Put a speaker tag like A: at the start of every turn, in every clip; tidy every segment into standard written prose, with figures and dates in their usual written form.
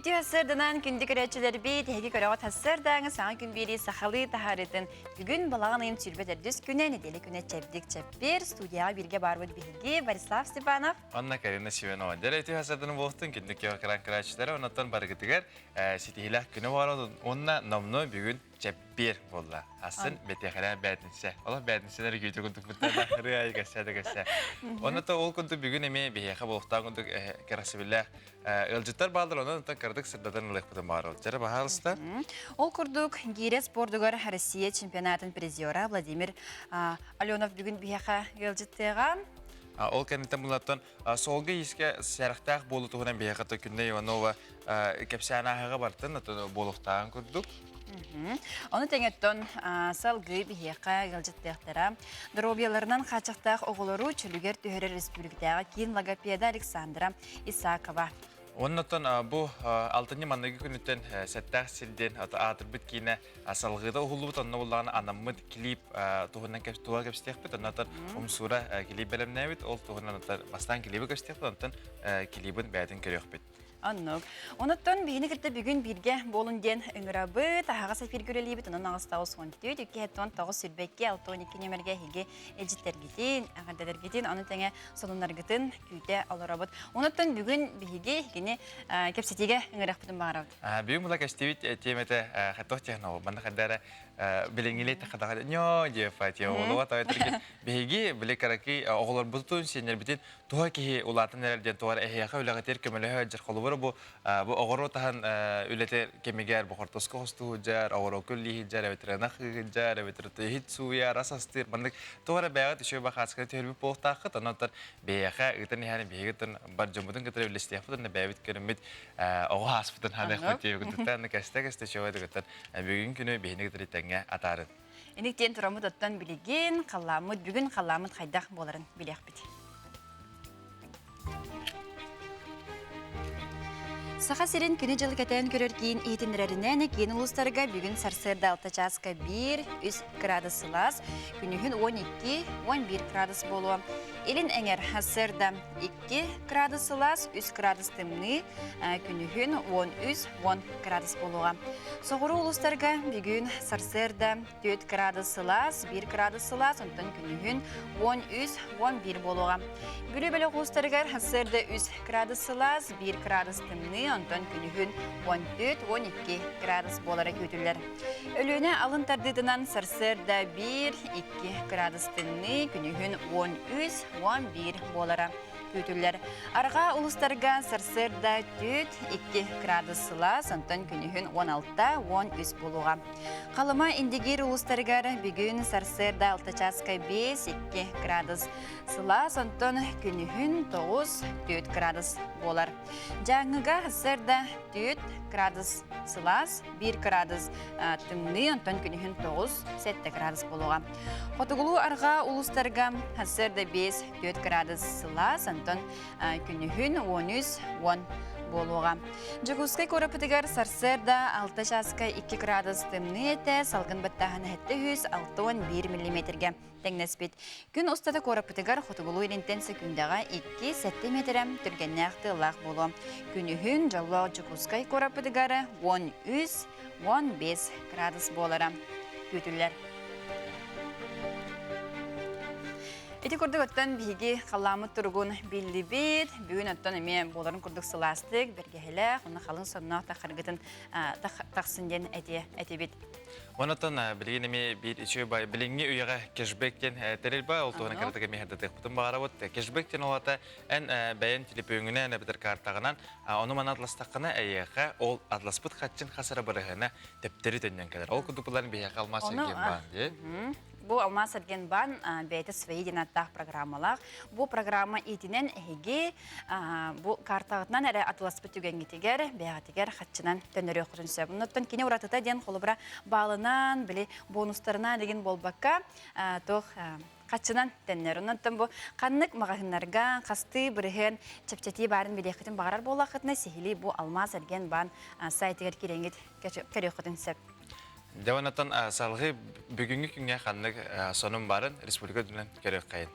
A: Үтүө сарсыарданан күндү көрөөччүлэрбит, эһиги көрөҕүт сарсыардааҥы саҥа күн биэрии сахалыы таһаарыытын бүгүн балаҕан ыйын 24 күнэ, нэдиэлэ күнэ чэбдик чэппиэр, студияҕа бииргэ баарбыт биһиги Борислав Степанов.
B: Анна Карина Семенова. Дьэ, үтүө сарсыарданан буолуохтун күндү киһи көрөөччүлэрэ, оннуттан барыгытыгар ситиһиилээх күнү баҕарабыт уонна номнуо бүгүн чэппиэр буолла. Асын бэтиэхэлээх бээтинсэ. Олох бээтинсэлэр күүтэ курдук буттана ырыа кэссе да кэссе. Онно то ол курдук бүгүн эмиэ биһиэхэ буолуохтаах курдук кэрэхсэбиллээх ыалдьыттар бааллар, онон оттон кыратык сырдатан ылыахпытын баҕарабыт. Дьэ, баһаалыста.
A: Ол курдук, гиирэ спордугар Россия чемпионатын призера Владимир Аленов бүгүн биһиэхэ ыалдьыттыаҕа.
B: Ол кэнниттэн булаттан суолга иискэ сэрэхтээх буолуу туһунан биһиэхэ Күннэй Иванова кэпсээн ааһыга бартын, буолуохтааҕын курдук.
A: Ону тэҥэттэн салгыы биһиэхэ ыалдьыттыахтара. Доруобуйаларынан хааччахтаах оҕолору чөлүгэр түһэрэр республикатааҕы киин логопеда Александра Исакова.
B: Оннотон бу алтынньы манныгы күнүттэн сэттээх сирден аатырбыт киинэ салгыыта уһуллубут онно буллаҕына анаммыт клип туһунан тула кэпсэтиэхпит оннотон умсуура клип бэлэмнээбит ол туһунан бастаан клиби кэпсэтиэхпит онтон клибын бэйэтин көрүөхпүт.
A: Оннук. Онуттан биһини кытта бүгүн бииргэ буолун диэн ыҥырабыт. Аһаҕас эфиргэ үлэлиибит. Онон аҕыстаҕыс 14, 279 сүүрбэкки, 62 нүөмэргэ эһиги илдьиттэргитин, эҕэрдэлэргитин, ону тэҥэ сонуннаргытын күүтэ олоробут. Онуттан бүгүн биһиги кини кэпсэтиигэ ыҥырыахпытын баҕарабыт.
B: Бүгүн була кэстибит тиэмэтэ хаттох технолог. Манна хадара билиҥҥили тахадаха ньоо диэфа теолога тойотургит биһиги били караки оҕолорбутун сиэннэрбитин туһа киһи улаатан эрэр диэн тугар эһиэхэ үлэҕитигэр көмөлөһө дьэр холобура бу бу оҕоруо таһан үлэтэ кэмигэр бу хортуоска хостуһудьар оҕоруокка үллииһидьэр эбэтэр ынах ыыһыдьар эбэтэр иһит сууйар ас астыыр маннык туох эрэ бэйэҕит үчүгэй бахаасканы түһэрбит буолуохтааххыт онон бэйэхэ ыытан иһэн биһиги бар дьоммутун кытары үллэстиэхпит уонна бэйэбит көрүммүт оҕо ааспытын ханыахпыт диэбит кэстэ кэстэ үчүгэй дыгыттан бүгүн күнү биһини кытары тэҥҥэ атаарын
A: Иник диэн тураммыт оттон билигин халлааммыт бүгүн халлааммыт хайдах буоларын билиэхпит. Саха сирин күнү-дьылы кэтээн көрөр киин иһитиннэрэринэн киин улуустарга бүгүн сарсыарда 6 чааска 1, 3 градус сылаас, күнүһүн 12, 11 градус буолуо. Илин эҥэр сарсыарда 2 градус сылаас, 3 градус тымныы, күнүһүн 13, 10 градус буолуоҕа. Соҕуруу улуустарга бүгүн сарсыарда 4 градус сылаас, 1 градус сылаас, онтон күнүһүн 13-11 буолуоҕа. Бүлүү бөлөх улуустарыгар сарсыарда 3 градус сылаас, 1 градус тымныы, онтон күнүһүн 14-12 градус буолара күүтүллэр. Өлүөнэ алын тардыытынан сарсыарда 1-2 градус тымныы, күнүһүн 13-11 буолара күүтүллэр. Арҕаа улуустарга сарсыарда 4-2 градус сылаас, онтон күнүһүн 16-13 буолуоҕа. Халыма Индигиир улуустарыгар бүгүн сарсыарда 6 чааска 5-2 градус сылаас, онтон күнүһүн 9-4 градус буолар. Дьааҥыга сарсыарда 4 градус сылаас, 1 градус тымныы, онтон күнүһүн 9-7 градус буолуоҕа. Хотугулуу-арҕаа улуустарга сарсыарда 5-4 градус сылаас, онтон күнүһүн 13-10 буолуоҕа. Дьокуускай куораппытыгар сарсыарда 6 чааска 2 градус тымныы этэ, салгын баттааһына 761 миллиметргэ тэҥнэспит. Күн устата куораппытыгар хотугулуу-илинтэн секундаҕа 2-7 миэтэрэ түргэннээх тыаллаах буолуо. Күнүһүн дьоллоох Дьокуускай куораппытыгар 13-15 градус буолара күүтүллэр. Ити курдук оттон биһиги халлааммыт туругун биллибит. Бүгүн оттон эмиэ буоларын курдук сылаастык, бэргэһэлээх, уонна халыҥ сонноох тахаргытын тахсын диэн этиэ этибит.
B: Онотон билигин эмиэ биир үчүгэй бай билиҥҥи үйэҕэ кэшбэк диэн тэрил баа ол туһунан кыратык эмиэ хардатыахпытын баҕарабыт. Кэшбэк диэн ол аата эн бэйэн телепүөҥүнэн эбэтэр картаҕынан ону маны атластаххына эйиэхэ ол атласпыт хаччын хас эрэ бырыһыана тэптэри төннөн кэлэр. Ол курдук булан биһиэхэ алмаас эргиэн баан дии.
A: Бу Алмаас Эргенбан бэйэтэ свои диэн ааттаах программалаах. Бу программа иитинэн эһиги бу картаҕытынан эрэ атыласпыт түгэҥҥитигэр, бэйэҕитигэр хаччынан төннөрүөххүтүн сөп. Оннуттан кини уратыта диэн холобура баалынан, били бонустарынан деген буолбакка, туох хаччынан төннөр. Оннуттан бу ханнык маҕаһыыннарга хастыы бырыһыан чэпчэтии баарын билиэххитин баҕарар буоллаххытына, сиһилии бу Алмаас Эргенбан сайтыгар киирэҥҥит көрүөххүтүн сөп.
B: Дьэ онтон салгыы бүгүҥҥү күҥҥэ ханнык сонун баарын республика үрдүнэн көрүөххэйин.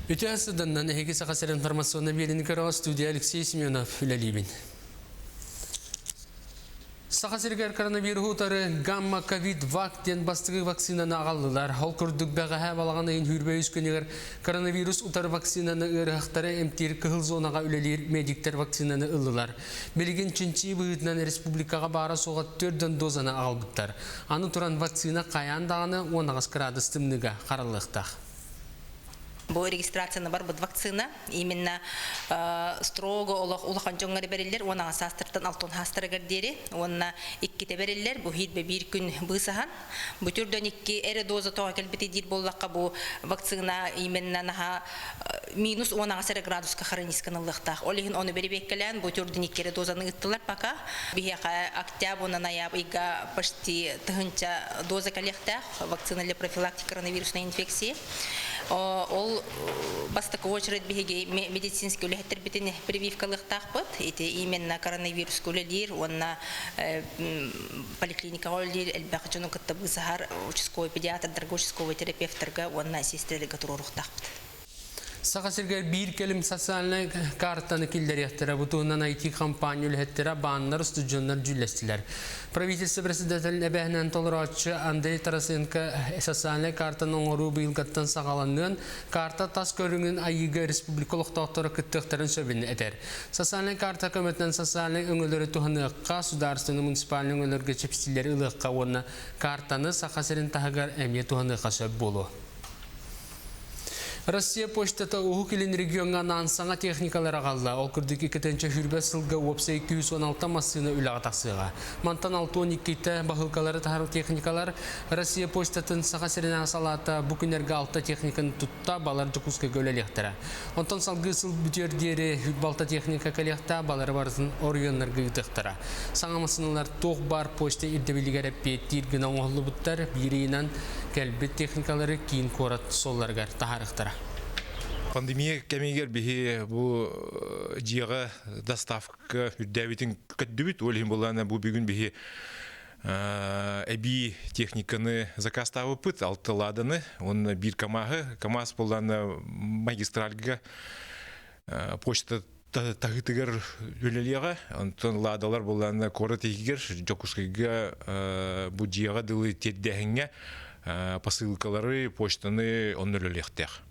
C: Үтүө сыданнан эһиги Саха сирин информационнай биэриини көрөҕө студия Алексей Семенов үлэлиибин. Саха сиригэр коронавируһу утары гамма ковид вак диэн бастакы вакцинаны аҕаллылар. Ол курдук бэҕэһээ балаҕан ыйын 23 күнүгэр коронавирус утары вакцинаны ыарыһахтары эмтиир кыһыл зонаҕа үлэлиир медиктэр вакцинаны ыллылар. Билигин чинчии быһыытынан республикаҕа баара-суоҕа 4 дозаны аҕалбыттар. Аны туран вакцина хайаан даҕаны 18 кыраадыс тымныыга хараллыахтаах.
D: Бу регистрацияны барбыт вакцина именно строго олох улахан дьоҥҥо бэриллэр 10 саастартан 60 саастарыгар диэри уонна иккитэ бэриллэр бу хиитбэ биир күн быысаһан бу түрдөн икки эрэ доза тоҕо кэлбити диир буоллахха бу вакцина именно наһаа минус 18 эрэ градуска хронисканыллыахтаах ол иһин ону бэрибиэккэлээн бу түрдөн икки эрэ дозаны ыыттылар пока биһиэхэ октябрь уонна ноябрь ыйга почти тыһынча доза кэлиэхтээх вакцина для профилактики коронавирусной инфекции. Ол бастакы очередь биһиги медицинский үлэһиттэрбитин прививкалыахтаахпыт. Ити именно коронавируска үлэлиир уонна поликлиникаҕа үлэлиир элбэх дьону кытта быысаһар участковый педиатрдарга, участковый терапевтарга уонна сестраларга туруоруохтаахпыт.
C: Саха сиригэр биир кэлим социальнай картаны киллэриэхтэрэ. Бу туһунан IT-компания үлэһиттэрэ, бааннар, устудьуоннар дьүүллэстилэр. Правительство председателин эбээһинэн толорооччу Андрей Тарасенко социальнай картаны оҥоруу быйылгаттан саҕаланыан, карта тас көрүҥүн айыыга республика олохтоохторо кыттыахтарын сөбүн этэр. Социальнай карта көмөтүнэн социальнай өҥөлөрү туһаныахха, судаарыстыбаннай муниципальнай өҥөлөргө чэпчэтиилэри ылыахха уонна картаны Саха сирин таһыгар эмиэ туһаныахха сөп буолуо. Россия почтата Уһук Илин региоҥҥа анаан саҥа техникалары аҕалла. Ол курдук 2 сылга уопсай 216 массыына үлэҕэ тахсыаҕа. Мантан 62-тэ баһыылкалары таһар техникалар Россия почтатын Саха сиринээҕи салаата бу күннэргэ алта техниканы тутта, балар Дьокуускайга үлэлиэхтэрэ. Онтон салгыы сыл бүтүөр диэри балта техника кэлиэхтээх, балары барытын оройуоннарга ыытыахтара. Саҥа массыыналар туох баар почта ирдэбилигэр эппиэттиир гына оҥоһуллубуттар. Биир ыйынан кэлбит техникалары киин куорат суолларыгар таһаарыахтара.
E: Пандемия кэмигэр биһи бу дьиэҕэ доставка үрдээбитин көрдүбүт. Ол иһин буоллаана бу бүгүн биһи эбии техниканы заказтаабыппыт, алта ладаны, уонна биир КАМАЗы. КАМАЗ буоллаана магистральга почта таһыытыгар үлэлиэҕэ. Онтон ладалар буоллаана куорат иһигэр Дьокуускайга бу дьиэҕэ дылы тиэрдээһиҥҥэ посылкалары, почтаны онно үлэлиэхтээх.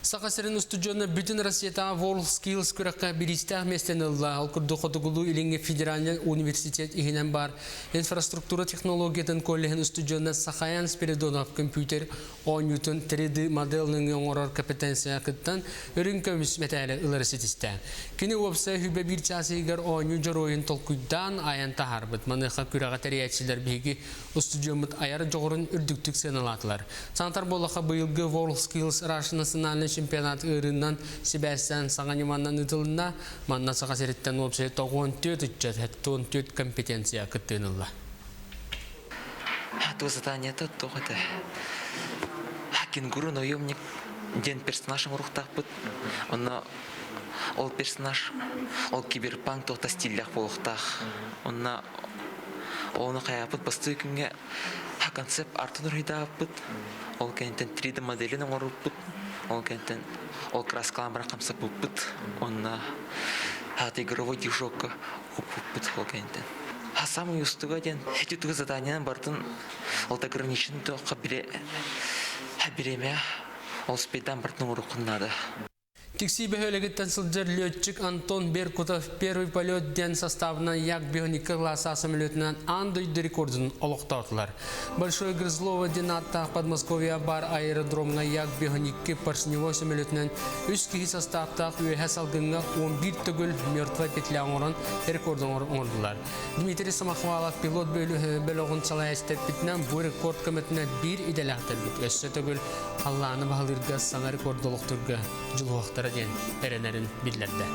C: Саха сирин устудьуона бүтүн Россиятааҕы World Skills күрэххэ бириистээх миэстэни ылла. Ол курдук Хотугулуу-Илиҥҥи федеральнай университет иһинэн баар инфраструктура технологиятын коллеһын устудьуона Сахаян Спиридонов компьютер оонньуутун 3D моделын оҥорор компетенция кыттан үрүҥ көмүс мэтээли ылары ситистэ. Кини уопсай хүбэ биир чаас иһигэр оонньуу дьоруойун толкуйдаан айан таһаарбыт. Маныаха күрэҕи тэрийээччилэр биһиги устудьуоммут айар дьоҕурун үрдүктүк сыаналаатылар. Санатар буоллахха быйылгы WorldSkills Russia национальнай чемпионат ыырынан сибээстээн саҥа ньыманан ыытылынна. Манна Саха сириттэн уопсай 94 ыччат 74 компетенция кыттыыны ылла.
F: Туох заданиета туох этэ? Кенгуру наемник диэн персонаж оҥоруохтаахпыт. Онно ол персонаж ол киберпанк туохта стиллээх буолуохтаах. Онно ону хайааппыт бастыы күҥҥэ концепт артын уруһуйдаабыппыт. Ол кэнниттэн 3D моделин оҥорбуппут. Ол кэнниттэн ол краскалаан баран хамсаппыппыт. Онно игровой движокка укпуппут ол кэнниттэн. Самый устуга диэн эти тугу заданиянан бардын ол ограничен туохха биремэ ол спейдан бардын уруккун надо.
C: Тиксии бөһүөлэгиттэн сылдьар летчик Антон Беркутов «Первый полет» диэн составынан Як-Бионика класса самолетунан аан дойду рекордун олохтоотулар. Большое Грызлово диэн ааттаах Подмосковье бар аэродромҥа Як-Бионикки поршневой самолетунан үс киһи составтаах үөһэ салгыҥҥа 11 төгүл мертвая петля оҥорон рекорд оҥордулар. Дмитрий Самохвалов пилот бөлөҕүн салайааччы бу рекорд көмөтүнэн биир идэлээхтэрбит өссө төгүл халлааны баһылыырга саҥа рекорд олохтуурга дьулуһуохтара диэн эрэнэрин биллэрдэ.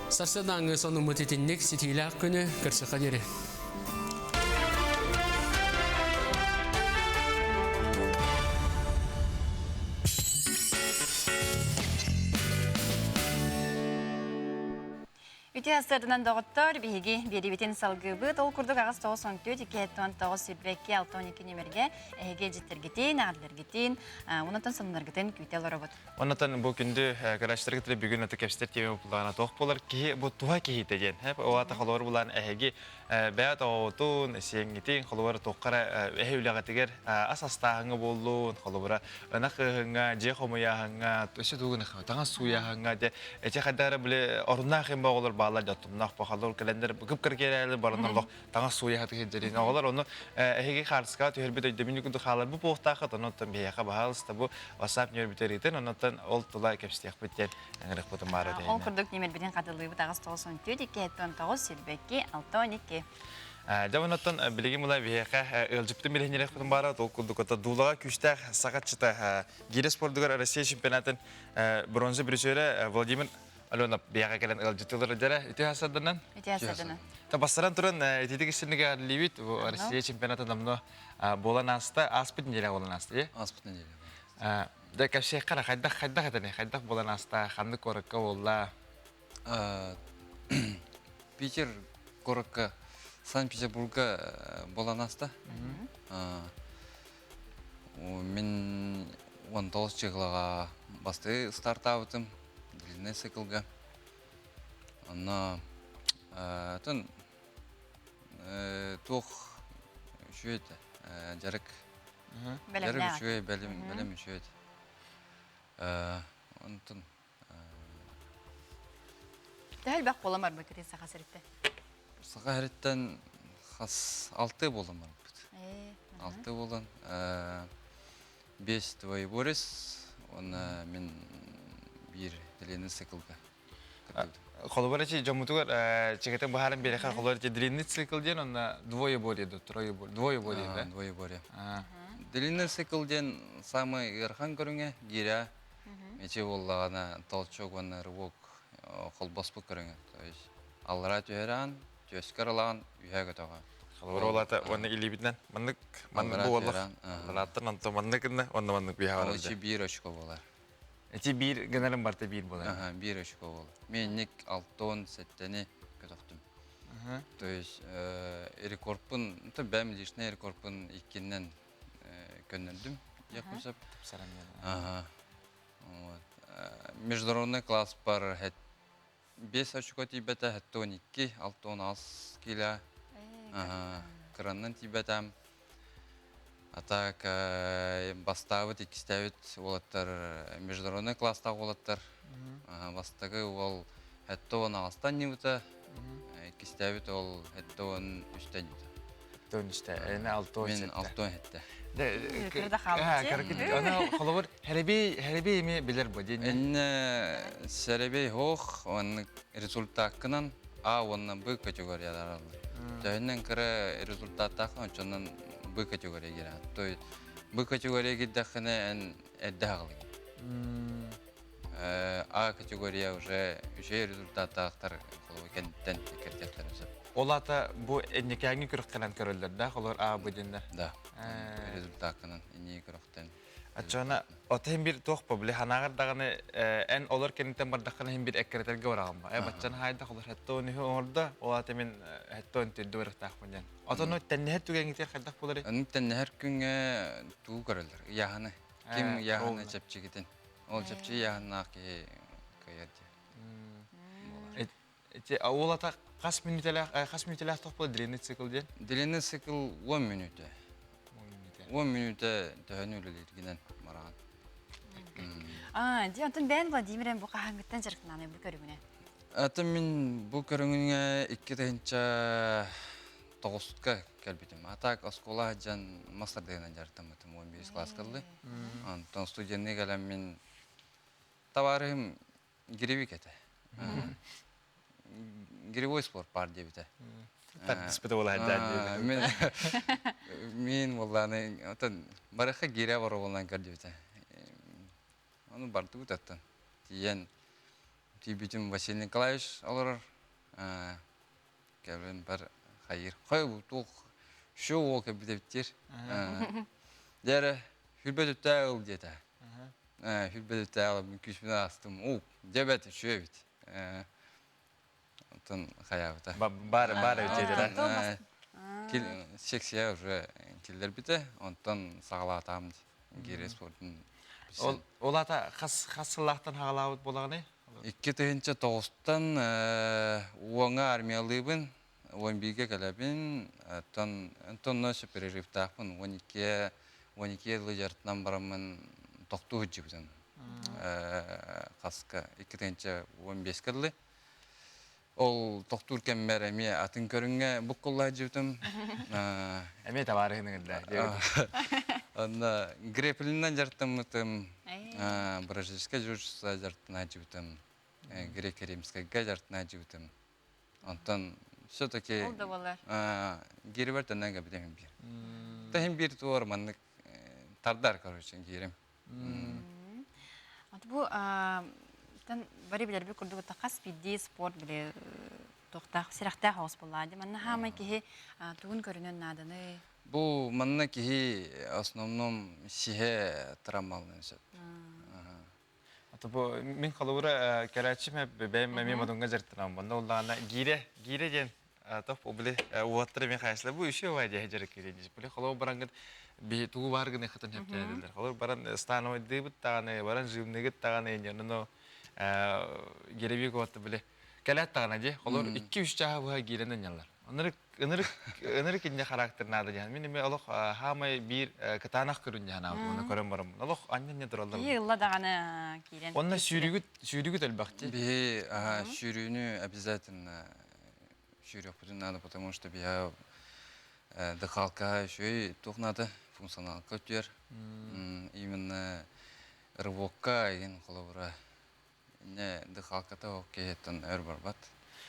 C: Сарсыардааҥҥы сонуммут итинник ситиилээх күнү көрсөхө диэри.
A: Үтүө сарсыарданан доҕоттор, биһиги биэриибитин салгыыбыт. Ол курдук аҕыс 94 279 сүүрбэкки 62 нүмергэ эһиги илдьиттэргитин, эҕэрдэлэргитин, онтон сонуннаргытын күүтэ олоробут.
B: Оннотон бу күндү көрөөччүлэргэ тили бүгүн аты кэпсэтэр тиэмэ буллаҕына туох буолар киһи бу туһа киһитэ диэн. Ол аата холобур булаан эһиги бэйэ тоҕоҕутун, сиэҥҥитин, холобура туохха эрэ эһи үлэҕитигэр ас астааһыҥҥа буоллун, холобура ынах ыаһыҥҥа, дьиэ хомуйааһыҥҥа, өссө тугун таҥас сууйааһыҥҥа де эти хайдах эрэ били оруннаах им оҕолор бааллар дьоттумнаах бахалар кэлэннэр кып-кыр киэрээлэр бараннар олох таҥас сууйа сатыыр оҕолор ону эһиги хаартыскаҕа түһэрбит өйдөбүнньүк курдук хаалар бу буолуохтааххыт онон биһиэхэ баһаалыста бу WhatsApp нүөмэрбит онон ол тула кэпсэтиэхпит диэн ыҥырыкпытын баара
A: Ол курдук нүөмэрбитин хатылыыбыт аҕыс 94 279 сүүрбэкки 62.
B: Дьэ оннуттан билигин мула биһиэхэ ыалдьыппытын билиһиннэриэхпитин баара ол курдук ото дуулаҕа күүстээх сахатчыта гиирэ спордугар Россия чемпионатын бронза призерэ Владимир Алена биһиэхэ кэлэн ыалдьыттыылар дьэрэ үтүө сарданан.
A: Үтүө сарданан.
B: Та бастаран туран ититик истиннигэ ливит Россия чемпионата давно буолан ааста, ааспыт неделя буолан ааста.
G: Ааспыт неделя.
B: Дэ кэпсиэххэ хайдах хайдах этени хайдах буолан ааста, ханнык куоракка буолла?
G: Питер куоракка Санкт-Петербурга буолан ааста. Мин 19 чыгылаға басты стартаабытым длинный циклга. Онно тын туох үчүгэй этэ дьарык дьарык үчүгэй бэлим бэлим үчүгэй этэ. Онтон
A: Төһө элбэх буолан барбыккытый Саха сириттэн?
G: Саха сириттэн хас алты буолан барбыт. Алты буолан бес двоеборец уонна мин биир длинный циклга
B: Холобура чи дьоммутугар чекетен быһааран биэрэхэ холобура чи длинный цикл диэн онно двоеборье да троеборье двоеборье да
G: двоеборье длинный цикл диэн самый ыарахан көрүҥэ гиря Ити буоллаҕына толчок уонна рывок холбоспут көрүҥэ. То есть аллара түһэрэҕин, түөскэр ылаҕын, үөһэ көтөҕө.
B: Холобура олата уонна илиибитинэн маннык маннык буоллах. Аллараттан онто маннык гынна, онно маннык биһа
G: барар. Ити биир очко буолар.
B: Ити биир гынарым барта биир буолар.
G: Аха, биир очко буолар. Мен инник алтон сеттени көтөхтүм. То есть рекордпун, то бэм личный рекордпун иккиннен көннөрдүм диэхпин сөп. Ага. Вот. Международный класс бар 5 очко тиийбэтэ, 12, 6 кило. Ага. Кыраннан тиийбэтем. А так бастаабыт, иккистээбит уолаттар международный класстаах уолаттар. Бастакы уол 76-тан ньыбыта, иккистээбит ол 73-тэн ньыбыта.
B: Төнүстэ. Эми алты
G: Мен алты хетте.
A: Кырда хаалбыт.
B: Аны холобур хәрби хәрби эми билер бу дин.
G: Энне сәребей хох, он результаккынан А уонна Б категориялар алды. Төһүнэн кыра результаттаах ончонон Б категория кирэн. То есть Б категория кирдэххинэ эн эрдэ хаҕылыгын. А категория уже үчүгэй результаттаахтар холобур кэнниттэн кэрдиэхтэрин сөп.
B: Ол ата бу энньикээҥҥи күрэхтэнэн көрөллөр да, холор А бу диннер.
G: Да. Результаккынан иннии күрэхтэн.
B: Аччана отын бир туох бу били ханааҕар даҕаны эн олор кэнниттэн бардаххына иһин бир эккирэтэргэ бараҕын ба. Э баччан хаайда холор хэтте он үһү оҥордо, ол ата мин хэтте он түрдү барыахтаахпын диэн. Отону тэннэһэр түгэҥҥитигэр хайдах буоларый?
G: Аны тэннэһэр күҥҥэ тугу көрөллөр? Ыйааһыны. Ким ыйааһыны чэпчэкитин. Ол чэпчэки ыйааһыннаах киһи кыайар диye.
B: Ити ол ата хас мүнүүтэлээх хас мүнүүтэлээх тох буолар длинный цикл диэн?
G: Длинный цикл 10 мүнүүтэ. 10 мүнүүтэ төһөнү үлэлииргинэн мараан.
A: Аа, дии онтон бэйэн Владимирен бу хаһааҥҥыттан дьарыктананый бу көрүҥүнэн?
G: Атын мин бу көрүҥүҥэ икки тыһыынча тоҕуска кэлбитим. А так оскуола сылдьан мас тардыһынан дьарыктаммытым 11 класска ыллы. Онтон студенныы кэлэн мин табаарыһым гиревик этэ. Гиревой спорт баар диэбитэ.
B: Тардыспыта буола сылдьан
G: Мен мин буоллааны отон барыха гиря бар буолан көрдүбүтэ. Ону бардыбыт оттон. Тиийэн тиийбитим Василий Николаевич олорор. Кэлин бар хайыр. Хой туох шо уол кэлбит Дьэ хүрбэ түттээ ыл диэтэ. Хүрбэ түттээ ылабын күүспүн аастым. Уу, дьэ бэт үчүгэй эбит. Онтон хайаабыта.
B: Бар бар
G: эбит Секция уже киллэрбитэ, онтон саҕалаатаам гире спордун.
B: Ол ата хас хас сыллаахтан хаҕалаабыт буолаҕыный?
G: 2009-тан уоҥа армиялыыбын, 11-ге кэлэбин, оттон онтон перерывтаахпын, 12 12 дылы дьарытынан бараммын тохтуу сылдьыбытым. Хаска 2015-ке дылы. Ол тохтуур кэммэр эмиэ атын көрүҥҥэ буккулла сылдьыбытым.
B: Эмиэ табаарыһын ыҥырда.
G: Онно греплиннэн дьарыктаммытым, бразильскай джиу-джитсу дьарыктана сылдьыбытым, греко-римскайга дьарыктана сылдьыбытым. Онтон все-таки
A: Ол да буолар.
G: Гиривер төннөн кэбитим биир. Таһым биир туор маннык тардар, короче, гиирим.
A: Вот бу тан бары билэрбит курдук хас биирдии спорт били туохтаах сирэхтээх оҕус буоллаа дии. Манна хаамай киһи тугун көрүнэн нааданы?
G: Бу манна киһи основном сиһэ травмалыан сөп.
B: Ата бу мин холобура кэлээччим бэйэм эмиэ модуҥҥа дьарыктанам. Онно уллаана гиирэ гиирэ диэн топ били уоттар эмиэ хайасла бу еще бай диэ дьарык киирэ дии. Били холобур барангыт би тугу баар гыныхытын хэптэнэллэр. Холобур баран становойдыыбыт даҕаны, баран жимныгыт даҕаны иньонно гиребик уотта били кэлээт даҕаны дии. Холобур 2-3 чааһы быһа гиирэнэн ньаллар. Оннук ынырык ынырык инньэ характер наада диэн. Мин эми олох хаамай биир кытаанах көрүн диэн аабыт уонна көрөн бараммын. Олох анньа тураллар.
A: Киһи ылла даҕаны киирэн.
B: Онно сүүрүгүт сүүрүгүт элбэхти.
G: Биһи сүүрүүнү обязательно сүүрүөхпүтүн надо, потому что биһи дыхалка үчүгэй туох надо, функционалка өтүөр. Именно рывокка игин холобура Инньэ дыхалката ол киһиттэн өр барбат.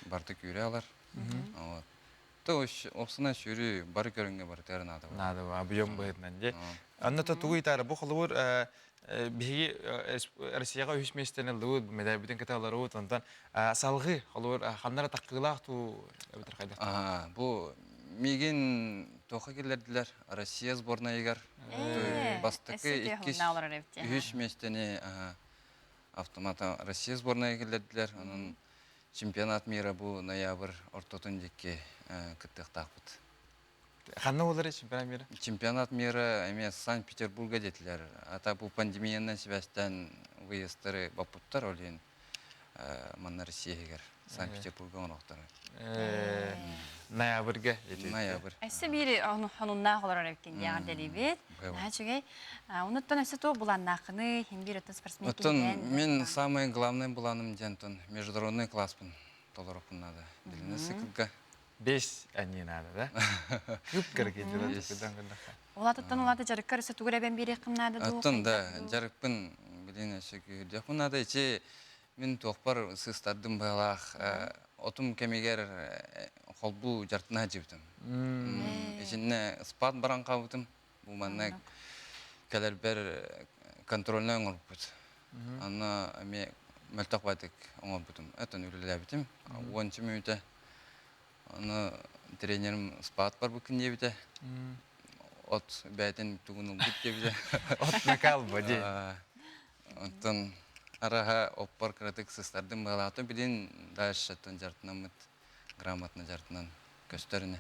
G: Барыта күүрэ алар. Вот. То опсуна сүүрүү бары көрүҥҥэ барытыгар наада
B: буолар. Наада объем быһыытынан дии. Онно то тугу ыйтаары бу холобур биһиги Россияҕа үһүс миэстэни ыллыбыт, медальбытын кытта ыларыбыт, онтон салгыы холобур ханнара таккыылаах туу эбэтэр хайдах?
G: Бу миигин туохха киллэрдилэр? Россия сборнайыгар бастакы, иккис, үһүс миэстэни автомата Россия сборная киллэрдилэр. Онон чемпионат мира бу ноябрь ортотун диэки кыттыахтаахпыт.
B: Ханна буолар чемпионат мира?
G: Чемпионат мира эмиэ Санкт-Петербурга диэтилэр. Ата бу пандемиянан сибээстээн выездтары боппуттар, ол иһин манна Россия иһигэр Санкт-Петербурга оҥоруохтара.
B: Ноябрьга.
G: Ноябрь.
A: Өссө биир хонуннаах олорор эбиккин диэҕэр дэлибит. Наһаа үчүгэй. Онуттан өссө туох булааннааххыный? Хин биир оттон спортсмен
G: Оттон мин самый главный булааным диэн международный класспын толоруппун надо. Длинный циклга.
B: Бес аньыы надо, да? Кып кыргы
A: Улаатыттан улаата дьарыккар өссө тугу эбэн биэриэххин наада дуу?
G: Оттон да, дьарыкпын билин өссө күүһүрдүөхпүн наада. Ичи Мин туохпар сыыстардым быһалаах отум кэмигэр холбуу дьартына сылдьыбытым. Итиннэ спад баран хаалбытым. Бу манна кэлэрбэр контрольнай оҥорбуппут. Онно эмиэ мөлтөх баайдык оҥорбутум. Оттон үлэлээбитим. Уонча мүнүүтэ. Ону тренерим спад барбыккын диэбитэ. От бэйэтин тугун ылбыт диэбитэ.
B: От накал бу дии.
G: Оттон араһа оппор кыратык сыстардым быһалаатым билин дальше оттон дьартынаммыт грамотно дьартынан көстөр ини.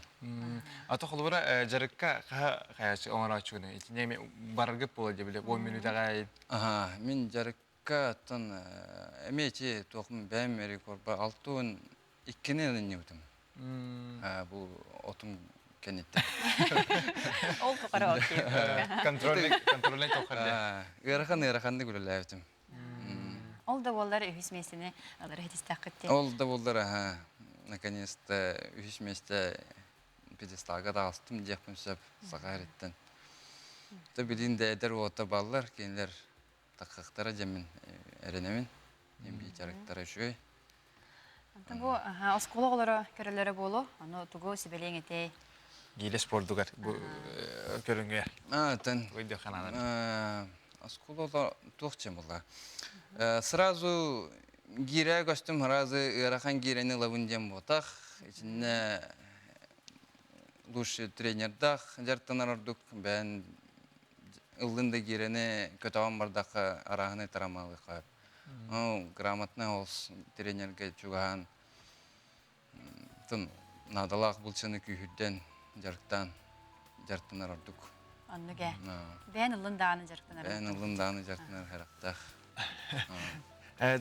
B: Ата холобура дьарыкка хаһа хайаачы оҥорооччугуна итинне эми бараргыт буола дии били 10 мүнүүтэҕэ
G: Аха, мин дьарыкка оттон эмиэ ити туохум бэйэм рекордба 62-ни ылынньыбытым. Бу отум кэнниттэн.
A: Ол тухары ол
B: Контрольный контрольный тухары.
G: Ыарахан ыараханнык үлэлээбитим.
A: Ол да буоллар үһүс миэстэни ылар иһитистэххит дии.
G: Ол да буоллар аха наконец-то үһүс миэстэ пьедесталга таҕыстым диэхпин сөп саха эриттэн. То билин да эдэр уота баллар кинилэр таххахтара дьэммин эрэнэмин. Эмби дьарыктара үчүгэй.
A: Онтон бу оскуола оҕолоро көрөллөрө буолуо. Ону тугу сүбэлиэҥ этэй?
B: Гиилэ спордугар бу көрүҥү.
G: А, тен.
B: Выйдө ханаанар.
G: Оскуола туох чем була. Сразу гиирэ көстүм, сразу ыарахан гиирэни ылабын диэн буотах. Итиннэ лучший тренердаах дьарыктанар ордук. Бэйэн ыллын да гиирэни көтөҕөн бардахха арааһынай тарамаалыахха. Грамотный ол тренергэ чугаһаан. Атын наадалаах булчаны күүһүрдэн дьарыктаан дьарыктанар ордук.
A: Оннук ээ. Бэйэн ыллын даҕаны дьарыктанар.
G: Бэйэн ыллын даҕаны дьарыктанар харахтаах.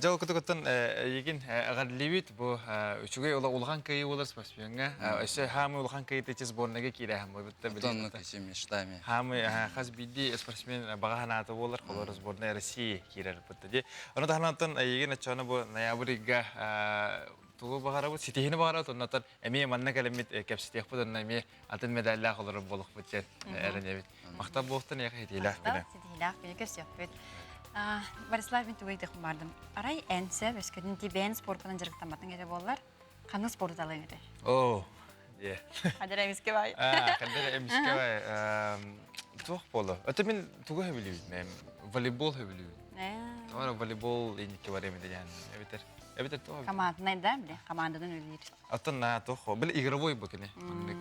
B: Дьол кутугуттан эйигин эҕэрдэлиибит бу үчүгэй улахан кыайыы буолар спортсмеҥҥа. Өссө хаамыы улахан кыайыыта сборныйга киирээһин буолбут.
G: Оннук мечтами.
B: Хаамыы хас биирдии спортсмен баҕа санаата буолар, холобур сборная России киирэр бутта ди. Ону таһынан эйигин оччону бу ноябрь ыйга тугу баҕарабыт, ситиһини баҕарабыт, оннотон эмиэ манна кэлэммит кэпсэтиэхпит, онно эмиэ атын медаллаах олорор буолуохпут диэн эрэнэбит. Махтал буолуохтун эйиэхэ ситиһиилээх күнэ.
A: Ситиһиилээх күнү көрсүөхпүт. Борислав мин тугу ыйдыхпын бардым. Арай эн сөп өскөтүн ти бэйэн спорпунан дьарыктамматыҥ этэ буоллар, ханнык спорду талыаҥ этэй?
B: Оо, дьэ.
A: Хадара эмиске бай.
B: Хадара эмиске бай. Туох буолла? Это мин тугу хөбүлүүбүн? Волейбол хөбүлүүбүн. Ора волейбол инникке бар эми деген. Эбитер. Эбитер туох?
A: Команднай да, биле, командадан үлелир.
B: Оттон на туох били игровой бу кини.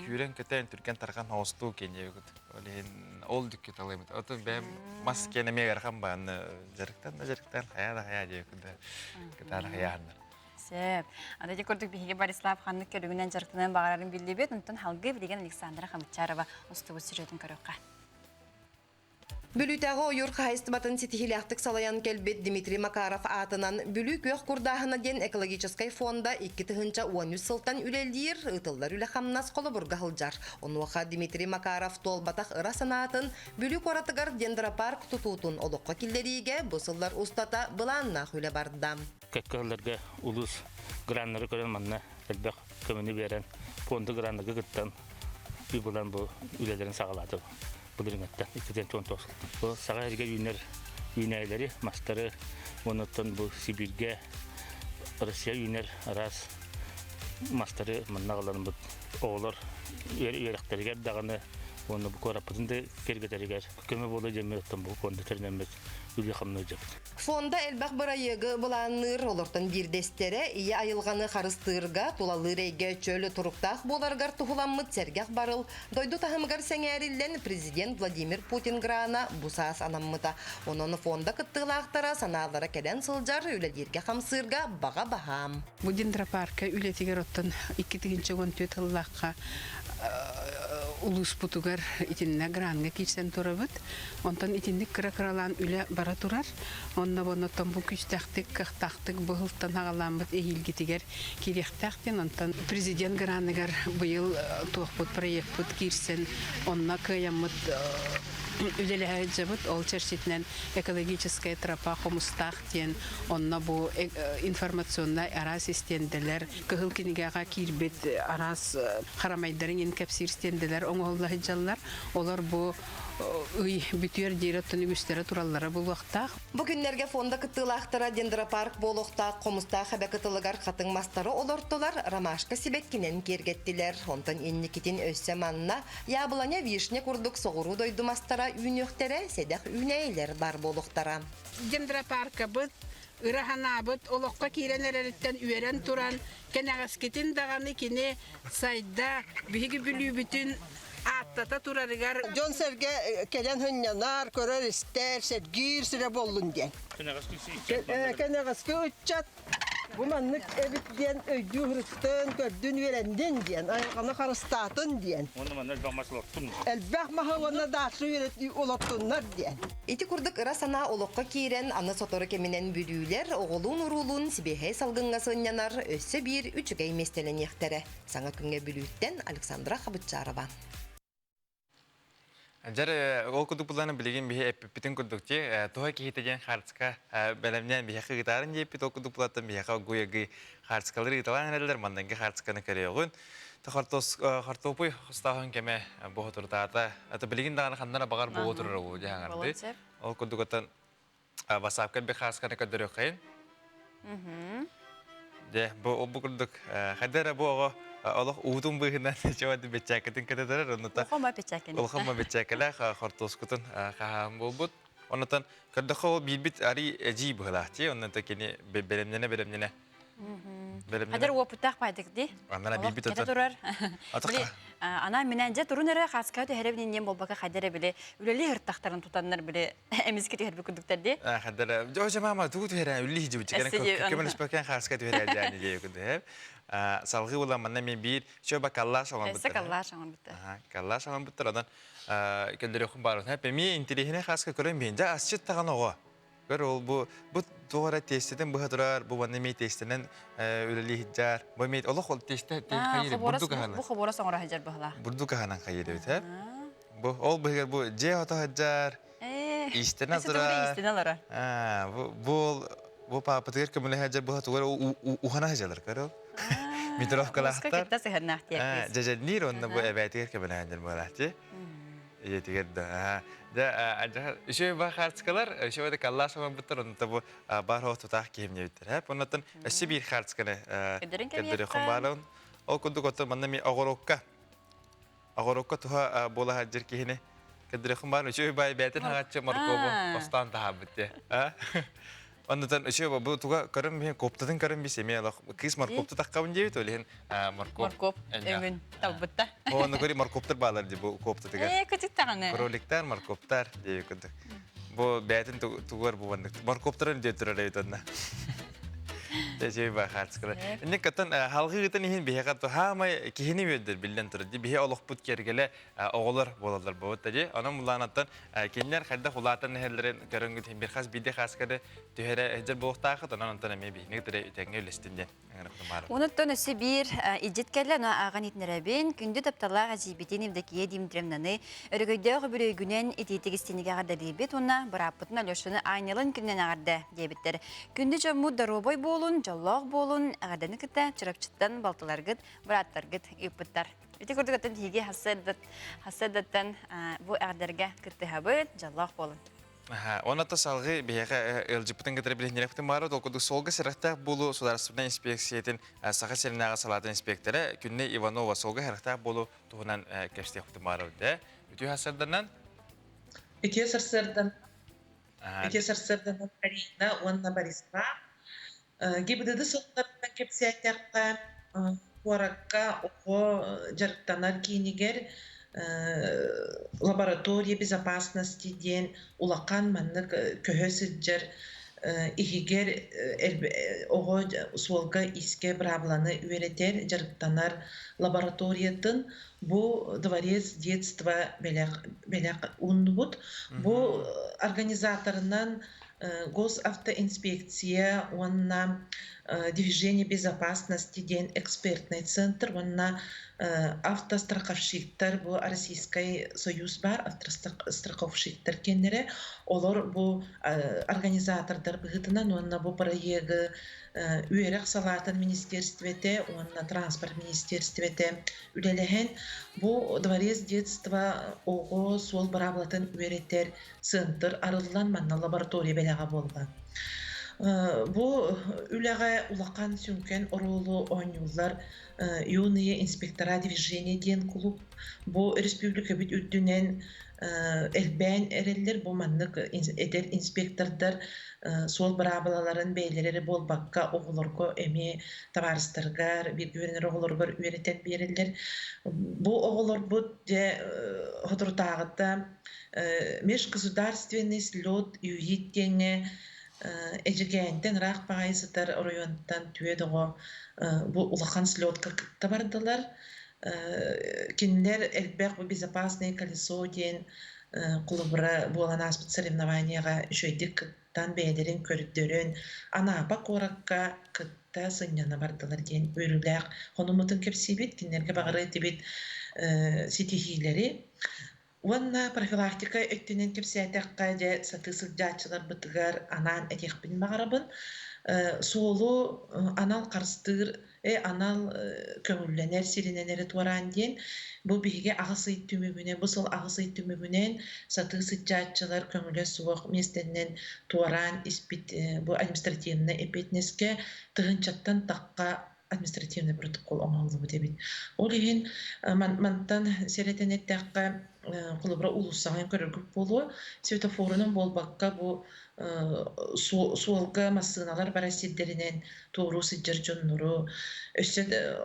B: Күүрэн көтөн түргэн тархан хоостуу кини Ол иһин ол дүккэ талаймыт. Оттон бэйэм мас киэн эмиэ ыарахан бааны дьарыктан да дьарыктан хайа да хайа диэки да кытаана хайааннар.
A: Сөп. Аны ити курдук биһиги Борислав ханнык көрүҥүнэн дьарыктанан баҕарарын биллибит. Онтон халгыы билигин Александра Хамычарова устубут сюжетын көрүөххэ.
H: Бүлүүтээҕи ойуур хаһаайыстыбатын ситиһиилээхтик салайан кэлбит Дмитрий Макаров аатынан Бүлүү күөх курдааһына диэн экологическай фонда 2013 сылтан үлэлиир, ыытыллар үлэ-хамнас холобурга сылдьар. Онуоха Дмитрий Макаров туолбатах ыра санаатын Бүлүү куоратыгар дендропарк тутуутун олоххо киллэриигэ бу сыллар устата былааннаах үлэ барда.
I: Кэккэ сылларга улуус граннары көрөн манна элбэх көмөнү биэрэн, фонда граннарга кыттан үп ылан бу үлэлэрин саҕалаатым. Былырыҥҥыттан 219 сылтан. Бу саҕа сиргэ үүнэр үүнээйилэри, мастары уонна бу Сибииргэ Россия үүнэр араас мастары манна аҕаланбыт оҕолор үөрэхтэригэр даҕаны уонна бу куораппытын да киэргэтэригэр көмө буолуо диэммит оттон бу фонда тэринэммит үлэ-хамныы дьабыт.
H: Фонда элбэх бырайыагы былаанныыр, олортон биирдэстэрэ ийэ айылҕаны харыстыырга, тулалыыр эйгэ чөл туруктаах буоларыгар туһуламмыт сэргэх барыл дойду таһымыгар сэҥээриллэн президент Владимир Путин грана бу саас анаммыта. Онон фонда кыттыылаахтара санаалара кэлэн сылдьар, үлэлииргэ-хамсыырга баҕа баһаам.
J: Бу дендропарка үлэтигэр оттон 2014 сыллаахха улууспутугар итиннэ гранга киирсэн турабыт. Онтон итинник кыра-кыралаан үлэ бара турар. Онно оннуттан бу күүстээхтик, кыахтаахтык быһылтан аҕалааммыт эһиилгитигэр киириэхтээх диэн онтон президент граныгар быйыл туохпут проекпыт киирсэн онно кыайаммыт үлэлэһэ сылдьабыт. Ол чэрчитинэн экологическая тропа хомустаах диэн онно бу информационнай араас истиэндэлэр, кыһыл кинигэҕэ киирбит араас харамайдарын иһин кэпсиир стенделэр оҥоһулла сылдьаллар. Олор бу ый бүтүөр диэри оттон үгүстэрэ тураллара буолуохтаах.
H: Бу күннэргэ фонда кыттыылаахтара дендропарк буолуохтаах Хомустаах эбэ кытылыгар хатыҥ мастары олортулар, ромашка сибэккинэн киэргэттилэр. Онтон инникитин өссө манна яблоня, вишня курдук соҕуруу дойду мастара үүнүөхтэрэ, сэдэх үүнээйилэр баар буолуохтара.
J: Дендропаркабыт ыра санаабыт олоххо киирэн эрэриттэн үөрэн туран, кэнэҕэскитин даҕаны кини сайда, биһиги Бүлүүбүтүн ааттата турарыгар
K: Дьон-сэргэ кэлэн сынньанар, көрөр-истэр, сэргиир сирэ буоллун диэн. Кэнэҕэски ыччат бу маннык эбит диэн өйдүү сырыттын, көрдүн, үөрэннин диэн, айылҕаны харыстаатын диэн.
I: Уонна манна элбэх мас олортун.
K: Элбэх маһы уонна даача олортуннар диэн.
H: Ити курдук ыра санаа олоххо киирэн, аны сотору кэминэн бүлүүлэр оҕолуун-уруулуун сибиэһэй салгыҥҥа сынньанар өссө биир үчүгэй миэстэлэниэхтэрэ. Саҥа күҥҥэ Бүлүүттэн Александра Хабытчарова.
B: Дьэр, ол курдук булланы билигин биһи эппиппитин курдук ти туһа киһитэ диэн хаарцка бэлэмнээн биһиэхэ ыытаарын диэппит ол курдук булаттан биһиэхэ оггуйагы хаарцкалары ыыталаан эрэллэр манданги хаарцканы көрүөҕүн хортуопуй хостооһун кэмэ боһотурутаата ата билигин даҕаны ханнара баҕар буолуо турар ол дьаһаҥарды ол курдук оттон Васапка элбэх хаасканы көрдөрүөххэйин. Дьэ, бу бу курдук хайда эрэ бу оҕо олох уутун быыһынан чуо бэчээккэтин кэтэтэрэр оннута
A: Улахама бэчээккэни.
B: Улахама бэчээккэлээх хортуоскутун хаһаан буолбут. Оннотон көрдөххө ол биирбит арый эдьиий быһылаах дии оннута кини бэлэмнэнэ бэлэмнэнэ
A: Хадыр уопуттаах байдык ди.
B: Аннара биирбит
A: Кэтэ турар. Ана минэн дьэ турун эрэ хааска түһэрэбин инниэн болбака хайдар били үлэлии хыртахтарын тутаннар били эмискэ түһэрбит курдуктар дии.
B: Хайдар дьэ мама тугу түһэрэн үллии дьибит көмөлөспөккөн хааска түһэрэр дьаани диэ курдук. Салгыы була манна мен биир чөба каллаш оҥорбуттар.
A: Өссө каллаш оҥорбуттар.
B: Каллаш оҥорбуттар одан кэлдэрөхүн баар. Эми интириэһинэй хааска көрөн биһин. Дьэ асчыт таҕан оҕо. Көр ол бу бу туох эрэ тиэстэтин быһа турар, бу манна эмиэ тиэстэнэн үлэлии сылдьар. Бу эмиэ олох ол тиэстэ хайыр бурдук аһынан.
A: Бу хобуорас оҥоро сылдьар быһылаах.
B: Бурдук аһынан хайыр эбит, э? Бу ол быһыгар бу дьиэ ото сылдьар, иистэнэ турар.
A: Иистэнэ олорор.
B: Бу бу бу паапатыгар көмөлөһө сылдьар быһа тугар ухана сылдьалар көр ол. Метровкалаахтар.
A: Кытта сыһыннаах диэккис.
B: Дьэдьэнниир онно бу эбээтигэр көмөлөһөн дьэр буолааччы. Ийэтигэр да. Дьэ, үчүгэй ба хаартыскалар, үчүгэй да каллаас оҥорбуттар, онно бу бар хоох тутаах киһим диэбиттэр. Һэп, оннотон өссө биир хаартысканы көрдөрүөххүн баарын. Ол курдук оттон манна ми оҕорокка оҕорокка туһа буола сылдьар киһини көрдөрүөххүн баарын. Үчүгэй баай бэйэтин хаҕаччы моркуобу хостоон таһаарбыт дии. Оннутан үчүгэй бу туга көрөн биһин коптатын көрөн бис эмиэ олох кыыс моркуопта таххабын диэбит ол иһин моркуоп
A: моркуоп өҥүн талбытта.
B: Ону көрі моркуоптар баалар ди бу коптатыгар.
A: Ээ кычык даҕаны.
B: Кроликтар, моркуоптар диэбит курдук. Бу бэйэтин тугар бу маннык моркуоптарын диэ турар эбит онно. Тэжей бахарскала. Инник каттан халгы ыытан иһин биһиэхэ хаамай киһини үөрдэр биллэн турар. Биһи олохпут киэргэлэ оҕолор буолаллар буолбут дии. Онон мулаанаттан кинилэр хайдах улаатан иһэллэрин көрөнгүт бир хас биирдэ хааскары түһэрэ сылдьар буолуохтаахыт. Онон онтон эмиэ биһини кытары үтэҥҥэ үлэстин диэн ыҥырыктым баар.
A: Онуттан өссө биир илдьит кэллэ, ону ааҕан иһитиннэрэбин. Күндү тапталлаах эдьиийбитин Евдокия Дмитриевнаны өрөгөйдөөх үбүлүөйгүнэн итиитик истинигэ эҕэрдэлиибит уонна бырааппытын Алешаны аанньалын күнүнэн эҕэрдэ диэбиттэр. Күндү дьоммут доруобай буолун, дьоллоох буолун, эҕэрдэни кытта Чурапчыттан балтыларгыт, бырааттаргыт ыыппыттар. Ити курдук оттон биһиги хассыардаттан бу эҕэрдэргэ кыттыһабыт, дьоллоох буолун.
B: Онон салгыы биһиэхэ ыалдьыппытын кытары билиһиннэриэхпитин баара ол курдук суолга сэрэхтээх буолуу судаарыстыбаннай инспекциятын Саха сиринээҕи салаатын инспектора Күннэй Иванова суолга сэрэхтээх буолуу туһунан кэпсиэхпитин баара да. Үтүө сарсыарданан.
L: Үтүө сарсыардан. Үтүө сарсыарданан Карина уонна Борисла. ГИБДД сылларынан кэпсээтэххэ, куоракка оҕо дьарыктанар киинигэр лаборатория безопасности диэн улахан маннык көһө сылдьар иһигэр оҕо суолга искэ быраабыланы үөрэтэр, дьарыктанар лабораториятын бу дворец детства бэлэх бэлэх ууннубут. Бу организаторынан Госавтоинспекция уонна Движение безопасности диэн экспертный центр уонна автостраховщиктар бу Российскай Союз баар автостраховщиктар кэннэрэ олор бу организатордар быһыытынан уонна бу проегы үөрэх салаатын министерствете уонна транспорт министерствете үлэлэһэн бу дворец детства оҕо суол быраабылатын үөрэтэр центр арыллан манна лаборатория бэлэҕэ буолла. Бу үлэҕэ улахан сүҥкэн оруолу оонньууллар Юные инспектора движения диэн клуб. Бу республикабыт үрдүнэн элбээн эрэллэр. Бу маннык эдэр инспектордар суол быраабылаларын бэйэлэрэ эрэ буолбакка оҕолорго эмиэ табаарыстарыгар, бииргэ үөрэнэр оҕолоругар үөрэтэн биэрэллэр. Бу оҕолорбут дьэ соторутааҕыта межгосударственный слет ЮИТ диэҥҥэ Эдьигээнтэн ыраах баҕайы сытар оройуонтан түөрт оҕо бу улахан слетка кытта бардылар. Кинилэр элбэх бу безопасное колесо диэн холобура буолан ааспыт соревнованиеҕа үчүгэйдик кыттан бэйэлэрин көрдөрөн Анапа куоракка кытта сынньана бардылар диэн үөрүүлээх хонуммутун кэпсиибит. Кинилэргэ баҕарыа этибит ситиһиилэри. Уонна профилактика өттүнэн кэпсээтэххэ, дьэ, сатыы сылдьааччыларбытыгар анаан этиэхпин баҕарабын. Суолу анал харыстыыр, анал көҥүллэнэр сиринэн эрэ туораан диэн, бу биһиги аҕыс ый түмүгүнэн, бу сыл аҕыс ый түмүгүнэн сатыы сылдьааччылар көҥүлэ суох миэстэннэн туораан испит бу административнай эппиэтинэскэ тыһыынчаттан тахха. административный протокол оҥоһуллубут эбит. Ол иһин мантан сэрэтэн эттэххэ, холобура уулуссаҕа көрөргүт буолуо, светофорунан буолбакка бу суолга массыыналар барар сирдэринэн туоруу сылдьар дьоннору, өссө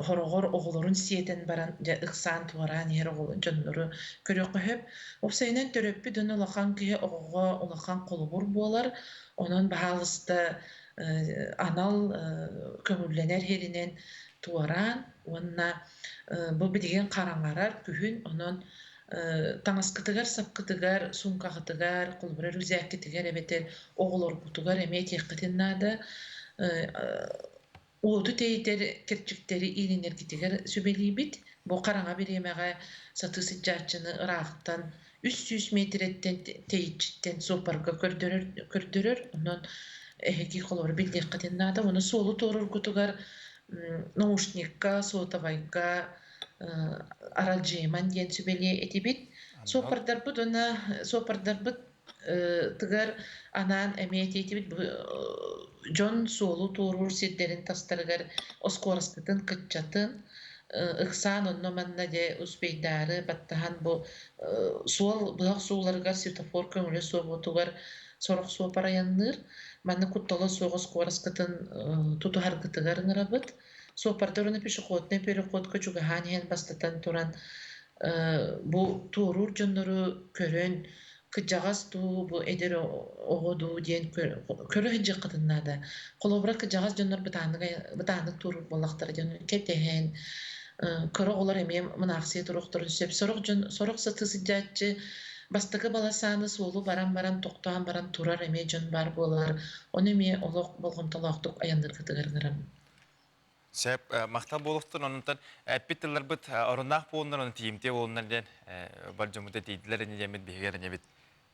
L: хороҕор оҕолорун сиэтэн баран дьэ ыксаан туораан иһэр дьоннору көрүөххэ сөп. Уопсайынан төрөппүт дьон улахан киһи оҕоҕо улахан холобур буолар. Онон баһаалыста анал көҥүллэнэр иһэринэн туораан уонна бу билигин хараҥарар күһүн онон таҥаскытыгар, сапкытыгар, суумкаҕытыгар, холобура рюкзаккытыгар эбэтэр оҕолоргутугар эмиэ этиэххитин наада. Уоту тэйитэр кэрчиктэри иилинэргитигэр сүбэлиибит. Бу хараҥа бириэмэҕэ сатыы сылдьааччыны ыраахтан 300 миэтэрэттэн тэйиччиттэн суоппарга көрдөрөр, көрдөрөр. Онон эһиги холобура биллиэххитин наада. Уонна суолу туорургутугар наушникка, сотовайга аралдьыйыман диэн сүбэлиэ этибит. Суоппардарбыт уонна суоппардарбыт тыгар анаан эмиэ этиэтибит дьон суолу туоруур сирдэрин тастарыгар оскуораскытын кыччатын ыксаан онно-манна дьэ успейдаары баттаһан бу суол быһах сууларыгар светофор көҥүлэ суоҕутугар сорох суопар айанныыр. Манна куттала суох оскуораскытын тутуһаргытыгар ыҥырабыт. Суоппардар уонна пешеходнай переходка чугаһаан иһэн бастатан туран бу туоруур дьоннору көрөн кыдьаҕас дуу, бу эдэр оҕо дуу диэн көрө сылдьыаххытын наада. Холобура, кыдьаҕас дьоннор бытааннык бытааннык туоруур буоллахтара дьон кэтэһэн кыра оҕолор эмиэ мунаахсыйа туруохтарын сөп. Сорох дьон сорох сатыы сылдьааччы бастакы баласааны суолу баран-баран тохтоон баран турар эмиэ дьон баар буолар. Ону эмиэ олох болҕомтолоохтук айанныыргытыгар ыҥырабын.
B: Сөп, махтал буолуохтун, онтон эппит тылларбыт оруннаах буолуннар, оны тиийимтиэ буолуннар диэн бар дьоммут этийдилэр ини диэммит биһиги эрэнэбит.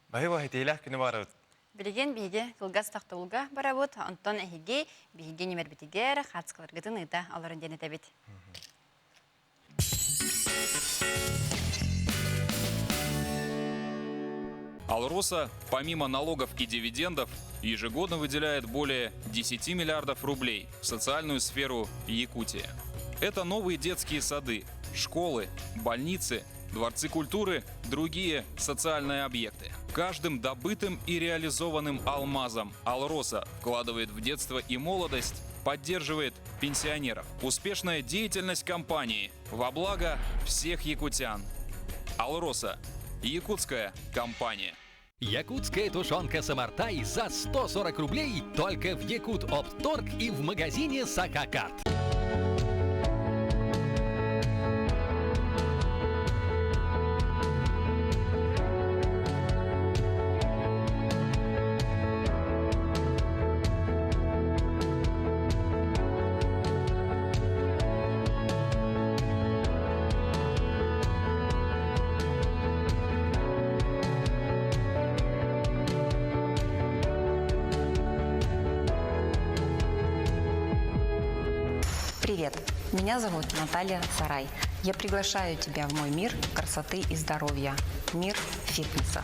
B: Баһы этиилээх күнү баҕарабыт.
A: Билигин биһиги кылгас тохтобулга барабыт, онтон эһиги биһиги ньимэрбитигэр хаацкаларгытын ыыта олорун диэн этэбит.
M: Алроса, помимо налогов и дивидендов, ежегодно выделяет более 10 миллиардов рублей в социальную сферу Якутии. Это новые детские сады, школы, больницы, дворцы культуры, другие социальные объекты. Каждым добытым и реализованным алмазом Алроса вкладывает в детство и молодость, поддерживает пенсионеров. Успешная деятельность компании во благо всех якутян. Алроса. Якутская компания.
N: Якутская тушенка «Самартай» за 140 рублей только в Якут Опторг и в магазине «Сакакарт».
O: Привет, меня зовут Наталья Сарай. Я приглашаю тебя в мой мир красоты и здоровья, мир фитнеса.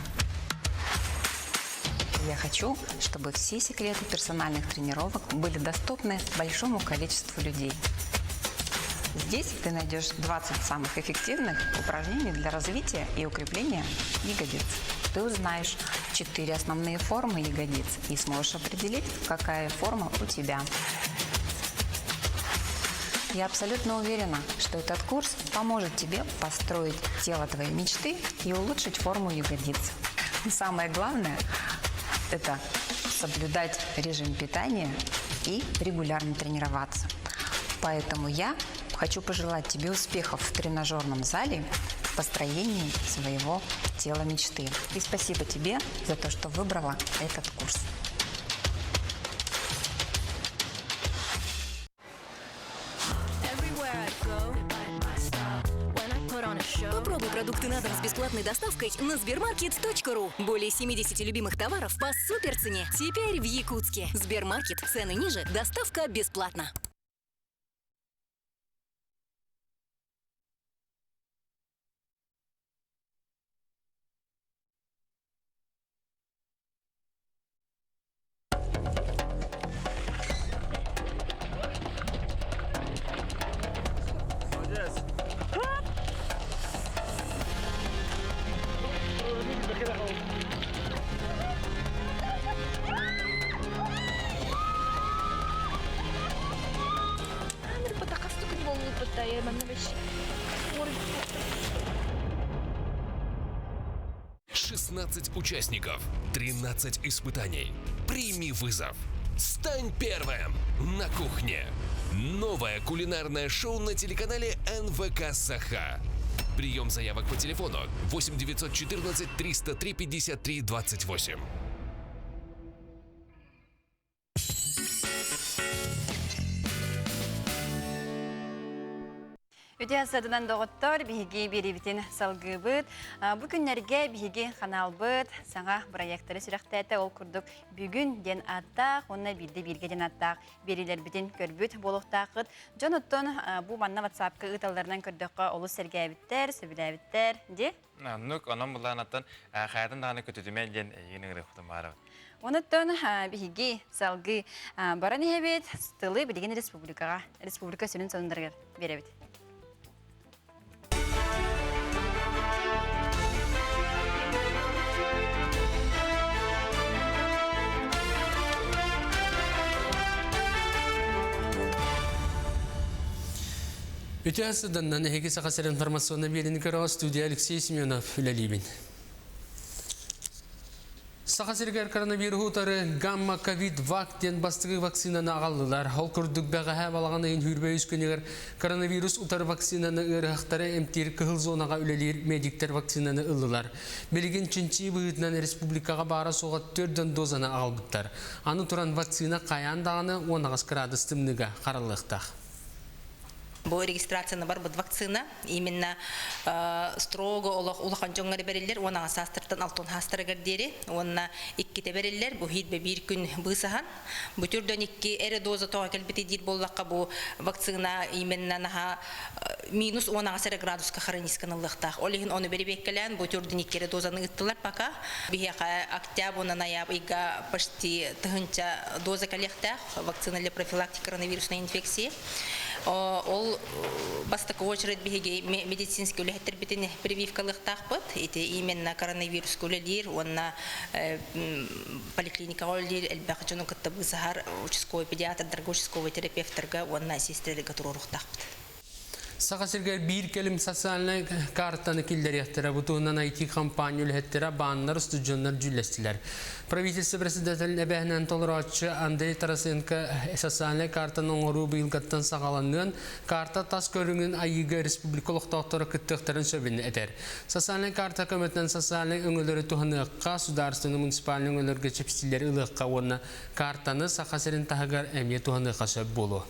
O: Я хочу, чтобы все секреты персональных тренировок были доступны большому количеству людей. Здесь ты найдешь 20 самых эффективных упражнений для развития и укрепления ягодиц. Ты узнаешь 4 основные формы ягодиц и сможешь определить, какая форма у тебя. Я абсолютно уверена, что этот курс поможет тебе построить тело твоей мечты и улучшить форму ягодиц. И самое главное – это соблюдать режим питания и регулярно тренироваться. Поэтому я хочу пожелать тебе успехов в тренажерном зале в построении своего тела мечты. И спасибо тебе за то, что выбрала этот курс.
P: Попробуй продукты на дом с бесплатной доставкой на Сбермаркет.ру. Более 70 любимых товаров по суперцене. Теперь в Якутске. Сбермаркет. Цены ниже, доставка бесплатно.
Q: 16 участников, 13 испытаний. Прими вызов. Стань первым на кухне. Новое кулинарное шоу на телеканале НВК «Саха». Прием заявок по телефону 8 914 303 53 28.
A: Үтүө садынан доҕоттор, биһиги биэриибитин салгыыбыт. Бу күннэргэ биһиги ханаалбыт саҥа бырайыактары сүрэхтээтэ. Ол курдук бүгүн диэн ааттаах уонна биирдэ бииргэ диэн ааттаах биэриилэрбитин көрбүт буолуохтааххыт. Дьон оттон бу манна WhatsApp-ка ыыталларынан көрдөххө олус сэргээбиттэр, сөбүлээбиттэр дии.
B: Оннук, онон былаанаттан хайатын даҕаны көтүтүмэн диэн эйигин ыҥырыахпытын баарабыт.
A: Онуттан биһиги салгыы баран иһэбит, тылы билигин республикаҕа, республика сүрүн сонундарыгар биэрэбит.
C: Үтүө сыданнан эһиги Саха сирин информационнай биэриини көрөҕө студия Алексей Семенов үлэлиибин. Саха сиригэр коронавируһу утары гамма ковид вак диэн бастакы вакцинаны аҕаллылар. Ол курдук бэҕэһээ балаҕан ыйын сүүрбэ үс күнүгэр коронавирус утары вакцинаны ыарыһахтары эмтиир кыһыл зонаҕа үлэлиир медиктэр вакцинаны ыллылар. Билигин чинчии быһыытынан республикаҕа баара-суоҕа төрдөн дозаны аҕалбыттар. Аны туран вакцина хайаан даҕаны 18 кыраадыс тымныыга хараллыахтаах.
D: Бу регистрацияны барбыт вакцина именно строго олох улахан дьоҥҥо бэриллэр уон аҕыс саастартан алтын саастарыгар диэри уонна иккитэ бэриллэр бу хиирбэ биир күн быысаһан бу түрдөн икки эрэ доза тоҕо кэлбити диир буоллахха бу вакцина именно наһаа минус уон аҕыс эрэ градуска хронисканыллыахтаах ол иһин ону бэрэбиэккэлээн бу түрдөн икки эрэ дозаны ыыттылар пока биһиэхэ октябрь уонна ноябрь ыйга почти тыһынча доза кэлиэхтээх вакцина для профилактики коронавирусной инфекции. Ол бастакы очередь биһиги медицинский үлэһиттэрбитин прививкалыахтаахпыт. Ити именно коронавируска үлэлиир уонна поликлиникаҕа үлэлиир элбэх дьону кытта быысаһар участковый педиатрдарга, участковый терапевтарга уонна сестрэлэргэ туруоруохтаахпыт.
C: Саха сиригэр биир кэлим социальнай картаны киллэриэхтэрэ. Бу туһунан IT-компания үлэһиттэрэ, бааннар, устудьуоннар дьүүллэстилэр. Правительство председателин эбээһинэн толорооччу Андрей Тарасенко социальнай картаны оҥоруу быйылгаттан саҕаланыан, карта тас көрүҥүн айыыга республика олохтоохторо кыттыахтарын сөбүн этэр. Социальнай карта көмөтүнэн социальнай өҥөлөрү туһаныахха, судаарыстыбаннай муниципальнай өҥөлөргө чэпчэтиилэри ылыахха уонна картаны Саха сирин таһыгар эмиэ туһаныахха сөп буолуо.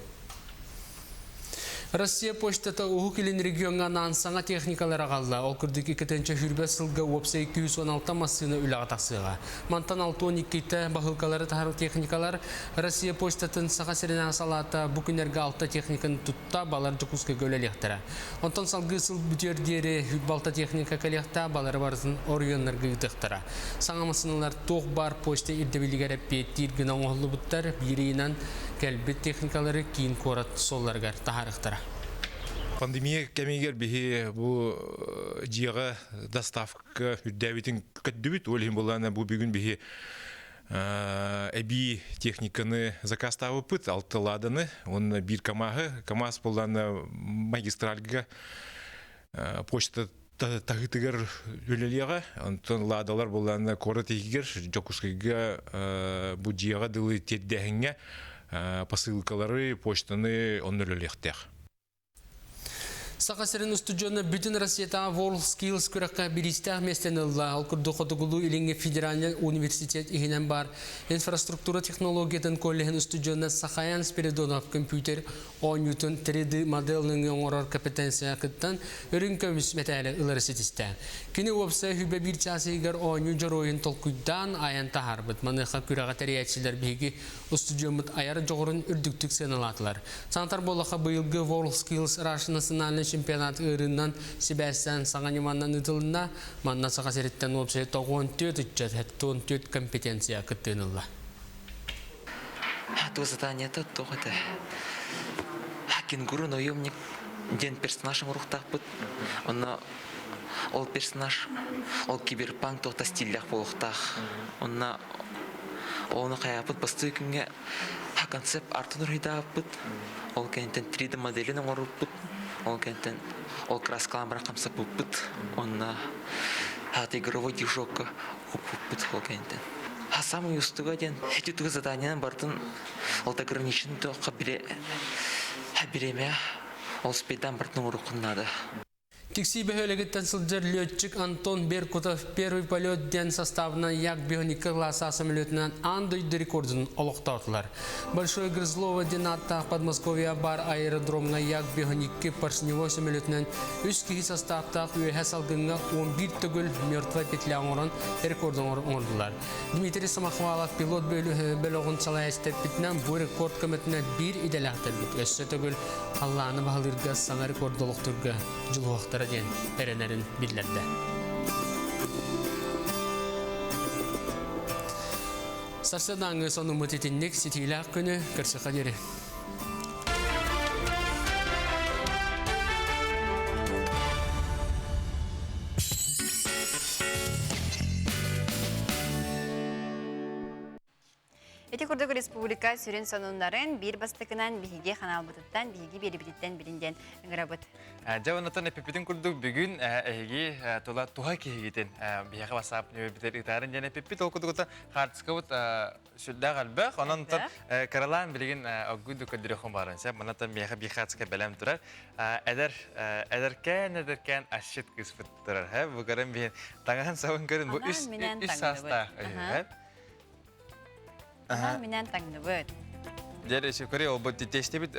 C: Россия почтата Уһук Илин региоҥҥа анаан саҥа техникалары аҕалла. Ол курдук 2020 сылга уопсай 216 массыына үлэҕэ тахсыаҕа. Мантан 62-тэ баһыылкалары таһар техникалар Россия почтатын Саха сиринээҕи салаата бу күннэргэ алта техниканы тутта, балар Дьокуускайга үлэлиэхтэрэ. Онтон салгыы сыл бүтүөр диэри балта техника кэлиэхтээх, балары барытын оройуоннарга ыытыахтара. Саҥа массыыналар туох баар почта ирдэбилигэр эппиэттиир гына оҥоһуллубуттар, биир ыйынан кэлбит техникалары киин куорат суолларыгар таһаарыахтара.
E: Пандемия кэмигэр биһи бу дьиэҕэ доставка үрдээбитин көрдүбүт. Ол иһин буоллаҕына бу бүгүн биһи эбии техниканы заказтаабыппыт, алта ладаны, уонна биир КАМАЗы. КАМАЗ буоллаҕына магистральга почта таһыытыгар үлэлиэҕэ. Онтон ладалар буоллаҕына куорат иһигэр Дьокуускайга бу дьиэҕэ дылы тиэрдээһиҥҥэ посылкалары, почтаны онно үлэлиэхтээх.
C: Саха сирин устудьуона бүтүн Россиятааҕы WorldSkills күрэххэ бириистээх миэстэни ылла. Ол курдук Хотугулуу-Илиҥҥи федеральнай университет иһинэн баар инфраструктура технологиятын коллеһын устудьуона Сахаян Спиридонов компьютер оонньуутун 3D моделын оҥорор компетенция кыттан үрүҥ көмүс мэтээли ылары ситистэ. Кини уопсай хүбэ биир чаас иһигэр оонньуу дьоруойун толкуйдаан айан таһаарбыт. Маныаха күрэҕи тэрийээччилэр биһиги устудьуоммут айар дьоҕурун үрдүктүк сыаналаатылар. Санатар буоллахха быйылгы WorldSkills Russia национальнай чемпионат ыырынан сибээстээн саҥа ньыманан ыытылынна. Манна Саха сириттэн уопсай 94 ыччат 74 компетенция кыттыыны ылла.
F: Туох заданиета туох этэ? Кенгуру наемник диэн персонаж оҥоруохтаахпыт. Онно ол персонаж ол киберпанк туохта стиллээх буолуохтаах. Онно ону хайааппыт бастыы күҥҥэ концепт артын уруһуйдаабыппыт. Ол кэнниттэн 3D моделин оҥорбуппут. Ол кэнниттэн ол краскалаан баран хамсаппыппыт. Онно Хата игровой движокка укпуппут ол кэнниттэн. А самый устуга диэн эти тугу заданиянан бартын ол ограничен туохха бире биремэ ол спейдан бартын уруккун надо.
C: Тиксии бөһүөлэгиттэн сылдьар летчик Антон Беркутов «Первый полет» диэн составынан Як-Бионика класса самолетунан аан дойду рекордун олохтоотулар. Большое Грызлово диэн ааттаах Подмосковье бар аэродромҥа Як-Бионикки поршневой самолетунан үс киһи составтаах үөһэ салгыҥҥа 11 төгүл мертвая петля оҥорон рекорд оҥордулар. Дмитрий Самохвалов пилот бөлөҕүн салайааччы бу рекорд көмөтүнэн биир идэлээхтэрбит өссө төгүл халлааны баһылыырга саҥа рекорд олохтуурга дьулуһуохтара диэн эрэнэрин биллэрдэ. Сарсыардааҥҥы сонуммут итинник ситиилээх күнү көрсөхө диэри.
A: Ити курдук республика сүрүн сонуннарын биир бастакынан биһиги ханаалбытыттан, биһиги биэрибититтэн билин диэн ыҥырабыт.
B: Дьэ, оннотон эпиппитин курдук бүгүн эһиги тула туһа киһигитин биһиэхэ WhatsApp нөмербитер ыытаарын диэн эпиппит. Ол курдук хаартыскабыт сүрдээх элбэх. Онон кыралаан билигин оггуйду көрдөрүөххүн баарын сөп. Манатан миэхэ биир хаартыска бэлэм турар. Эдэр эдэркээн эдэркээн асчыт кыыспыт турар. Бу көрөн биһин таҥаһын сабын көрүн бу үс үс саастаах.
A: Анаан минээн таҥныбыт.
B: Дьэр көрө олбут тестибит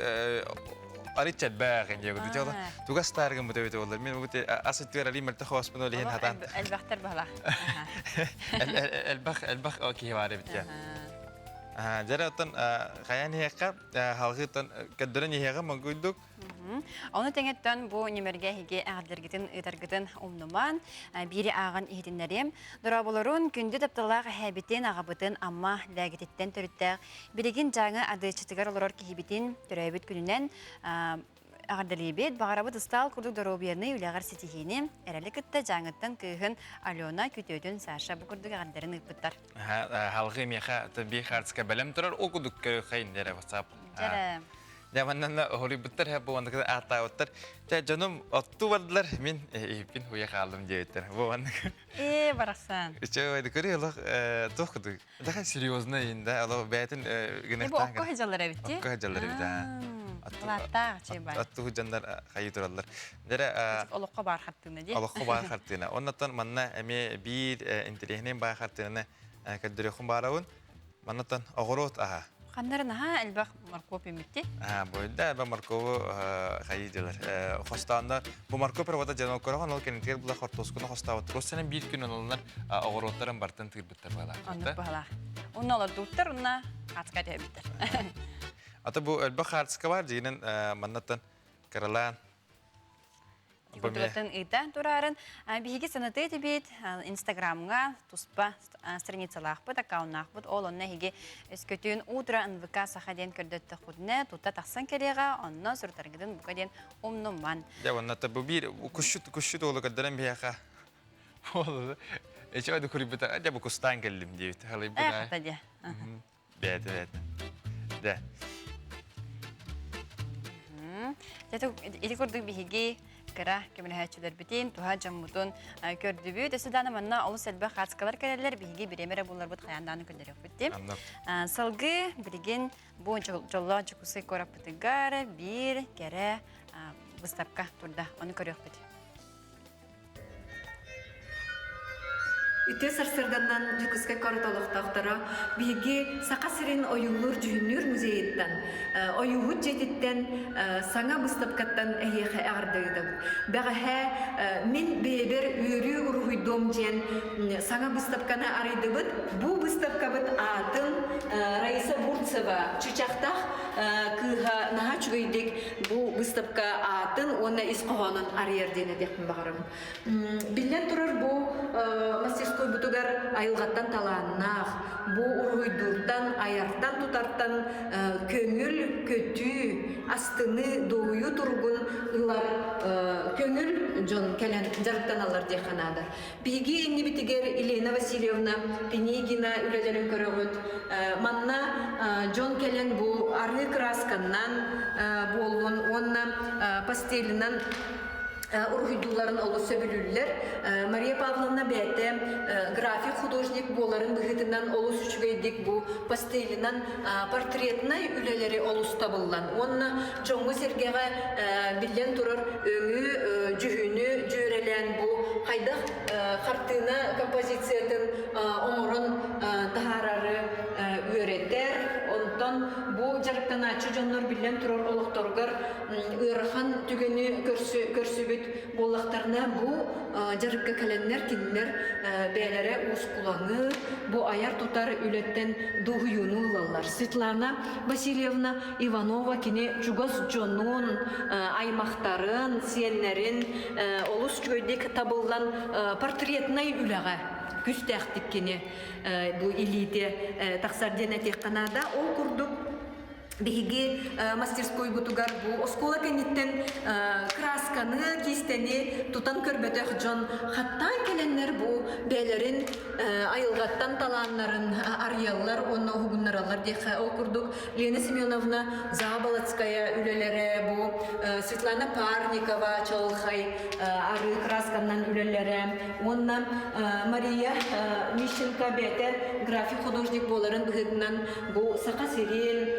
B: арыт чэлбээх инде гуду жоло тугас тааргын бу төбөтө болар мен бу ас өттүгэр али мөлтөх хоспун ол иһин хатан
A: элбэхтер бала
B: элбэх элбэх киһи бар эбит дьэр оттон хайан иһиэххэ халгыттан көрдөрөн иһиэҕэ монгуйдук
A: Ону тэҥэттэн бу нүмергэ эһиги эҕэрдэргитин ыытаргытын умнуман, биири ааҕан иһитиннэриэм. Дорооболорун, күндү тапталлаах эһээбитин, аҕабытын Амма Лээгититтэн төрүттээх, билигин Дьааҥы Адыаччытыгар олорор киһибитин төрөөбүт күнүнэн эҕэрдэлиибит. Баҕарабыт ыстаал курдук доруобуйаны, үлэҕэр ситиһиини, эрэли кытта Дьааҥыттан кыыһын Алена, күтүөтүн Саша бу курдук эҕэрдэрин ыыппыттар.
B: Халҕыы миэхэ биир хаартыска бэлэм турар, ол курдук көрүөххэйин диэрэ WhatsApp.
A: Дьэрэ.
B: Дьэ манна хоруйбуттар һэ бу маннык ааттаабыттар. Дьэ дьонум оттуу бардылар, мин иһиппин хуйа хааллым диэбиттэр. Бу маннык.
A: Ээ барахсан.
B: Үчүгэй көрү олох туох кудук. Даха серьезно инда олох бэйэтин
A: гынахтаан. Бу окко хыдьаллар эбит
B: Окко хыдьаллар эбит аа.
A: Лааттаах чэй бар.
B: Оттуу дьоннор хайыы тураллар. Дэрэ
A: олоххо баар хартыына дии.
B: Олоххо баар хартыына. Оннотон манна эмиэ биир интэриэһинэй баар хартыынаны көрдөрүөххүн баарабын. Маннатан оҕуруот аһа.
A: Ханнары наһаа элбэх моркуоп үүммүтти.
B: Аа, бойда элбэх моркуобу хайыы дьылар. Хостооннор бу моркуоп работа дьон көрөҕөн ол кэннитигэр була хортуоскуну хостообуттар. Россияны биир күн оноллар оҕуруоттарын бартын тыырбыттар баалаах.
A: Оннук баалаах. Онно олордууттар, онно хаацка түһэбиттэр.
B: Ата бу элбэх хаартыска бар дьигинэн маннаттан кыралаан
A: Культуратын ыыта турарын биһиги санатыы этибит Инстаграмҥа туспа страницалаахпыт, аккауннаахпыт. Ол онно эһиги өскөтүн утро НВК Саха диэн көрдөттөххүтүнэ тута тахсан кэлиэҕэ, онно сурутаргытын бука диэн умнуман.
B: Дьэ, онно бу биир кушчут кушчут уолу көрдөрөн биһиэхэ Ол эчи ойду курйбута, дьэ бу кустаан кэллим диэбит. Халыйбыт.
A: Э, хата дьэ.
B: Бэйэтэ бэйэтэ. Дэ.
A: Ити курдук биһиги кыра көмөлөһөөччүлэрбитин, туһа дьоммутун көрдүбүт. Өссө даҕаны манна олус элбэх хаацкалар кэлэллэр. Биһиги бириэмэ эрэ булларбыт хайаан даҕаны көрдөрүөхпүт дии. Салгыы билигин бу дьоллоох Дьокуускай куораппытыгар биир кэрэ выставка турда. Ону көрүөхпүт.
R: Үтүө сарсыарданнан Дьокуускай куорат олохтоохторо биһиги Саха сирин ойуулуур-дьүһүннүүр музейыттан, ойууһут дьиэтиттэн саҥа быыстапкаттан эһиэхэ эҕэрдэ ыытабыт. Бэҕэһээ мин бэйэбэр үөрүү уруһуйдуом диэн саҥа быыстапканы арыйдыбыт. Бу быыстапкабыт аатын Раиса Бурцева Чычахтах кыыһа наһаа үчүгэйдик бу быыстапка аатын уонна ис хоһоонун арыйар диэн этиэхпин баҕарабын. Биллэн турар, бу мастерскойбутугар айылҕаттан талааннаах, бу уруһуйдууртан, айартан, тутартан көҥүл, көтүү, астыныы, дуоһуйуу туругун ылар көҥүл дьон кэлэн дьарыктаналлар диэххэ наада. Биһиги иннибитигэр Елена Васильевна Пинигина үлэлэрин көрөҕүт. Манна дьон кэлэн бу арыы кыраасканнан буоллун уонна пастелинан. Уруһуйдууларын олус сөбүлүүллэр. Мария Павловна бэйэтэ график художник буоларын быһыытынан олус үчүгэйдик бу пастелинан портретнай үлэлэри олус табыллан уонна дьоҥҥо-сэргэҕэ биллэн турар өҥү, дьүһүнү дьүөрэлээн бу хайдах хартыына композициятын оҥорон таһаарары үөрэтэр. Онтон бу дьарыктанааччы дьоннор биллэн турар олохторугар ыарахан түгэни көрсүбүт буоллахтарына, бу дьарыкка кэлэннэр кинилэр бэйэлэрэ уускулаҥы, бу айар-тутар үлэттэн дуоһуйууну ылаллар. Светлана Васильевна Иванова кини чугас дьонун, аймахтарын, сиэннэрин олус үчүгэйдик табыллан портретнай үлэҕэ күстээхтик кини бу илиитэ тахсар диэн этиэххэ наада. Ол курдук биһиги мастерскойбутугар бу оскуола кэнниттэн красканы, киистэни тутан көрбөтөх дьон хаттаан кэлэннэр бу бэйэлэрин айылҕаттан талааннарын арыйаллар уонна уһугуннараллар диэххэ. Ол курдук Лена Семеновна Заболоцкая үлэлэрэ, бу Светлана Парникова чаҕылхай арыы красканан үлэлэрэ уонна Мария Мищенко бэйэтэ график художник буоларын быһыытынан Бу Саха сирин,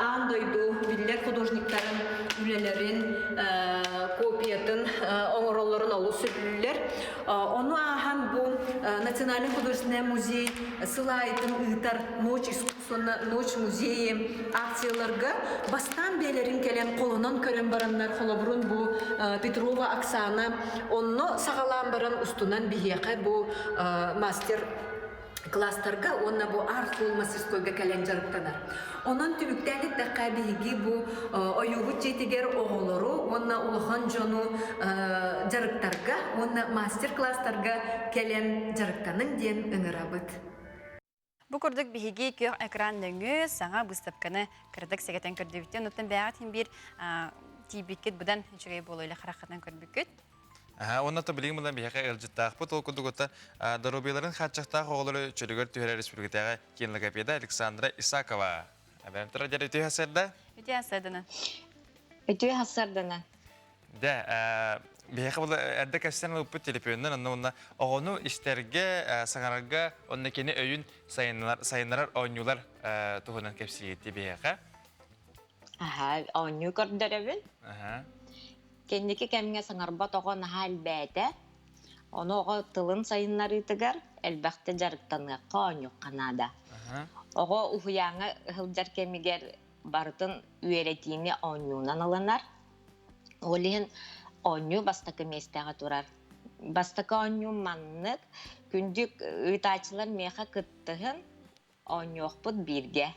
R: аан дойду биллэр художниктарын үлэлэрин копиятын оҥороллорун олус сөбүлүүллэр. Ону ааһан бу Национальный художественный музей сыл аайытын ыытар Ночь искусства, Ночь музеи акцияларга бастаан бэйэлэрин кэлэн холонон көрөн бараннар холобурун бу Петрова Оксана онно саҕалаан баран устунан биһиэхэ бу мастер класстарга уонна бу арт-холл мастерскойга кэлэн дьарыктанар. Онон түмүктээн эттэххэ, биһиги бу ойуубут дьиэтигэр оҕолору уонна улахан дьону дьарыктарга уонна мастер-класстарга кэлэн дьарыктаныҥ диэн ыҥырабыт.
A: Бу курдук биһиги күөх экран нөҥүө саҥа быыстапканы кыратык сэгэтэн көрдүбүт. Онуттан бэйэҕит иһин биир тиийбиккит быдан үчүгэй буолуо илэ хараххытынан көрбүккүт.
B: Уонна то билигин булан биһиэхэ ыалдьыттаахпыт. Ол курдук оттон доруобуйаларын хааччахтаах оҕолору чөлүгэр түһэрэр республикатааҕы киин логопеда Александра Исакова. Эбэм турар дьэ үтүө сарда.
A: Үтүө сардана.
S: Үтүө сардана.
B: Дэ, биһиэхэ була эрдэ кэпсээн ылыппыт телефонунан онно уонна оҕону истэргэ, саҥарарга, онно кини өйүн сайыннарар оонньуулар туһунан кэпсиирти биһиэхэ.
S: Аха, оонньуу көрдөрөбүн.
B: Аха.
S: Кэнники кэмҥэ саҥарбат оҕо наһаа элбээтэ. Ону оҕо тылын сайыннарыытыгар элбэхтэ дьарыктаныахха, оонньуохха наада. Оҕо уһуйааҥҥа сылдьар кэмигэр барытын үөрэтиини оонньуунан ылынар. Ол иһин оонньуу бастакы миэстэҕэ турар. Бастакы оонньуум маннык. Күндү ыытааччылар миэхэ кыттыһын, оонньуохпут бииргэ.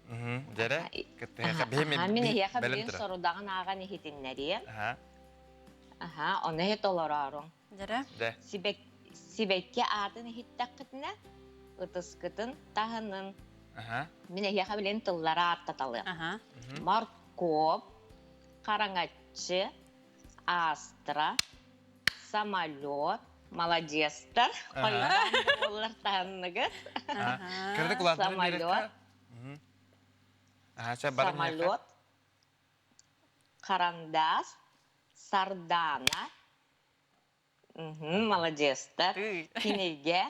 B: Дьэрэ,
S: Мин эһиэхэ бүгүн сорудаҕын ааҕан иһитиннэриэм. Аха, ону иһит олорооруҥ.
A: Дьэрэ.
S: Сибэкки аатын иһиттэххитинэ, ытыскытын таһынын. Мин эһиэхэ билин тыллары ааттаталыам. Моркуоп, хараҥаччы, астра, самолет, маладьыастар, хойутаан буоллар таһынныгыт. Самолет, самолет, харандаас, сардаана, маладьыастар, кинигэ,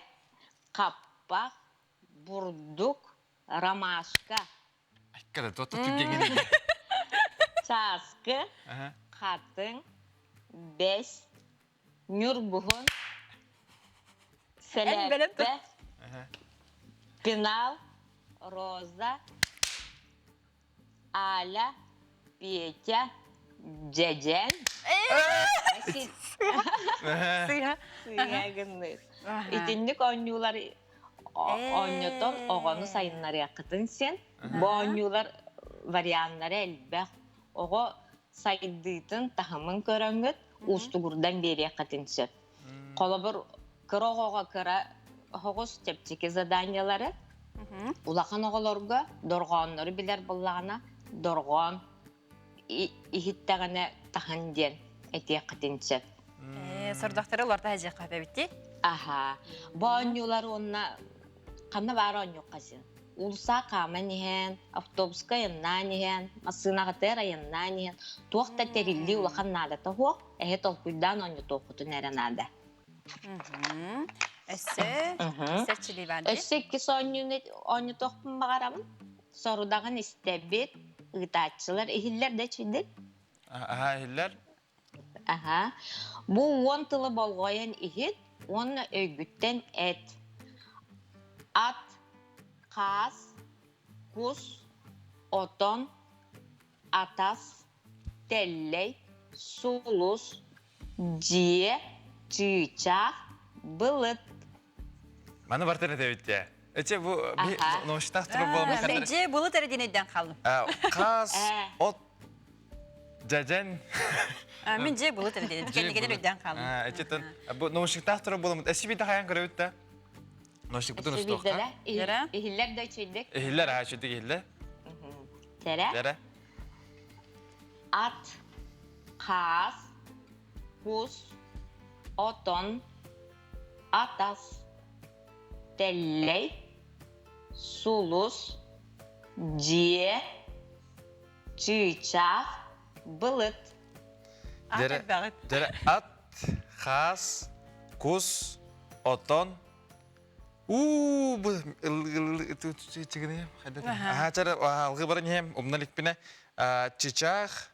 S: хаппах, бурдук, ромашка. Чааскы, хатыҥ, бэс, ньургуһун, сэлээппэ, пенал, роза, Аля, Петя, Дьэдьэн.
A: Сыыһа.
S: Сыыһа гынныыр. Итинник оонньуулар оонньотон оҕону сайыннарыаххытын син. Бу оонньуулар варианнара элбэх. Оҕо сайдыытын таһымын көрөҥҥүт уустугурдан биэриэххитин сөп. Холобур, кыра оҕоҕо кыра оһоҕос чэпчэки заданиелары, улахан оҕолорго дорҕооннору билэр буоллаҕына, дорҕоон иһиттэҕинэ таһын диэн этиэххитин сөп.
A: Сордохтору олорто садьыахха эбитти.
S: Аха. Бу оонньуулар уонна ханна баар оонньуохха син. Уулусса хааман иһэн, автобуска айаннаан иһэн, массыынаҕытыгар айаннаан иһэн туох да тэриллии улахан наадата суох, эһи толкуйдаан оонньотуоххутун эрэ наада.
A: Өссө
S: Өссө иккис оонньууну оонньотуохпун баҕарабын. Сорудаҕын истэбит, ыытааччылар иһиллэр да үчүйдик.
B: Аха, иһиллэр.
S: Аха. Бу уон тылы болҕойон иһит уонна өйгүттэн эт. Ат, хаас, кус, отон, атас, тэллэй, сулус, дьиэ, чыычаах, былыт.
B: Маны бартын этэбит дии. Эче бу научтаах турук буолан
A: Дьиэ былыт эрэ диэн өйдөөн хааллым.
B: Хаас, от, дьэдьэн.
A: Мин дьиэ былыт эрэ диэн кэннигинэн өйдөөн хааллым.
B: Эчеттен бу наушниктаах турук буоламмыт. Эси биирдэ хайаан көрөбүт да. Наушникпытын устуохха.
S: Иһиллэр да үчүйдик.
B: Иһиллэр, аа үчүйдик иһиллэр.
S: Тэрэ.
B: Тэрэ.
S: Ат, хаас, кус, отон, атас, тэллэй, сулус, дьиэ, чыычаах, былыт.
B: Дьэрэ, дьэрэ ат, хаас, кус, отон, уу бу Аха чара алгы баран иһэм умна иликпинэ чычаах,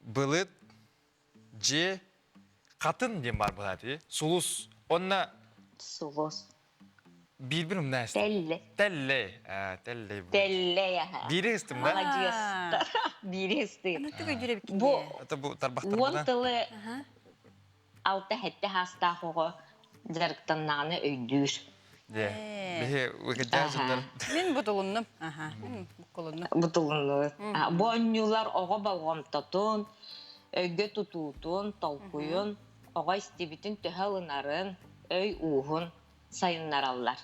B: былыт, дьиэ, Хатын диэн баар быһаати. Сулус. Онна
S: Сулус.
B: Биирбин умна эстим.
S: Телле.
B: Телле. Телле.
S: Телле аха.
B: Биири ыстым да?
S: Молодец. Биири ыстым. Бу
B: Это бу тарбахтар
S: уон тылы алта хэтте хаастаах оҕо дьарыктаннаҕына өйдүүр.
B: Дьэ. Биһи выкыдьаа дьоннор.
A: Мин бутулуннум. Аха. Мин буккулуннум.
S: Бутулуннубут. Бу оонньуулар оҕо болҕомтотун, өйгө тутуутун, толкуйун, оҕо истибитин төһө ылынарын, өй ууһун сайыннараллар.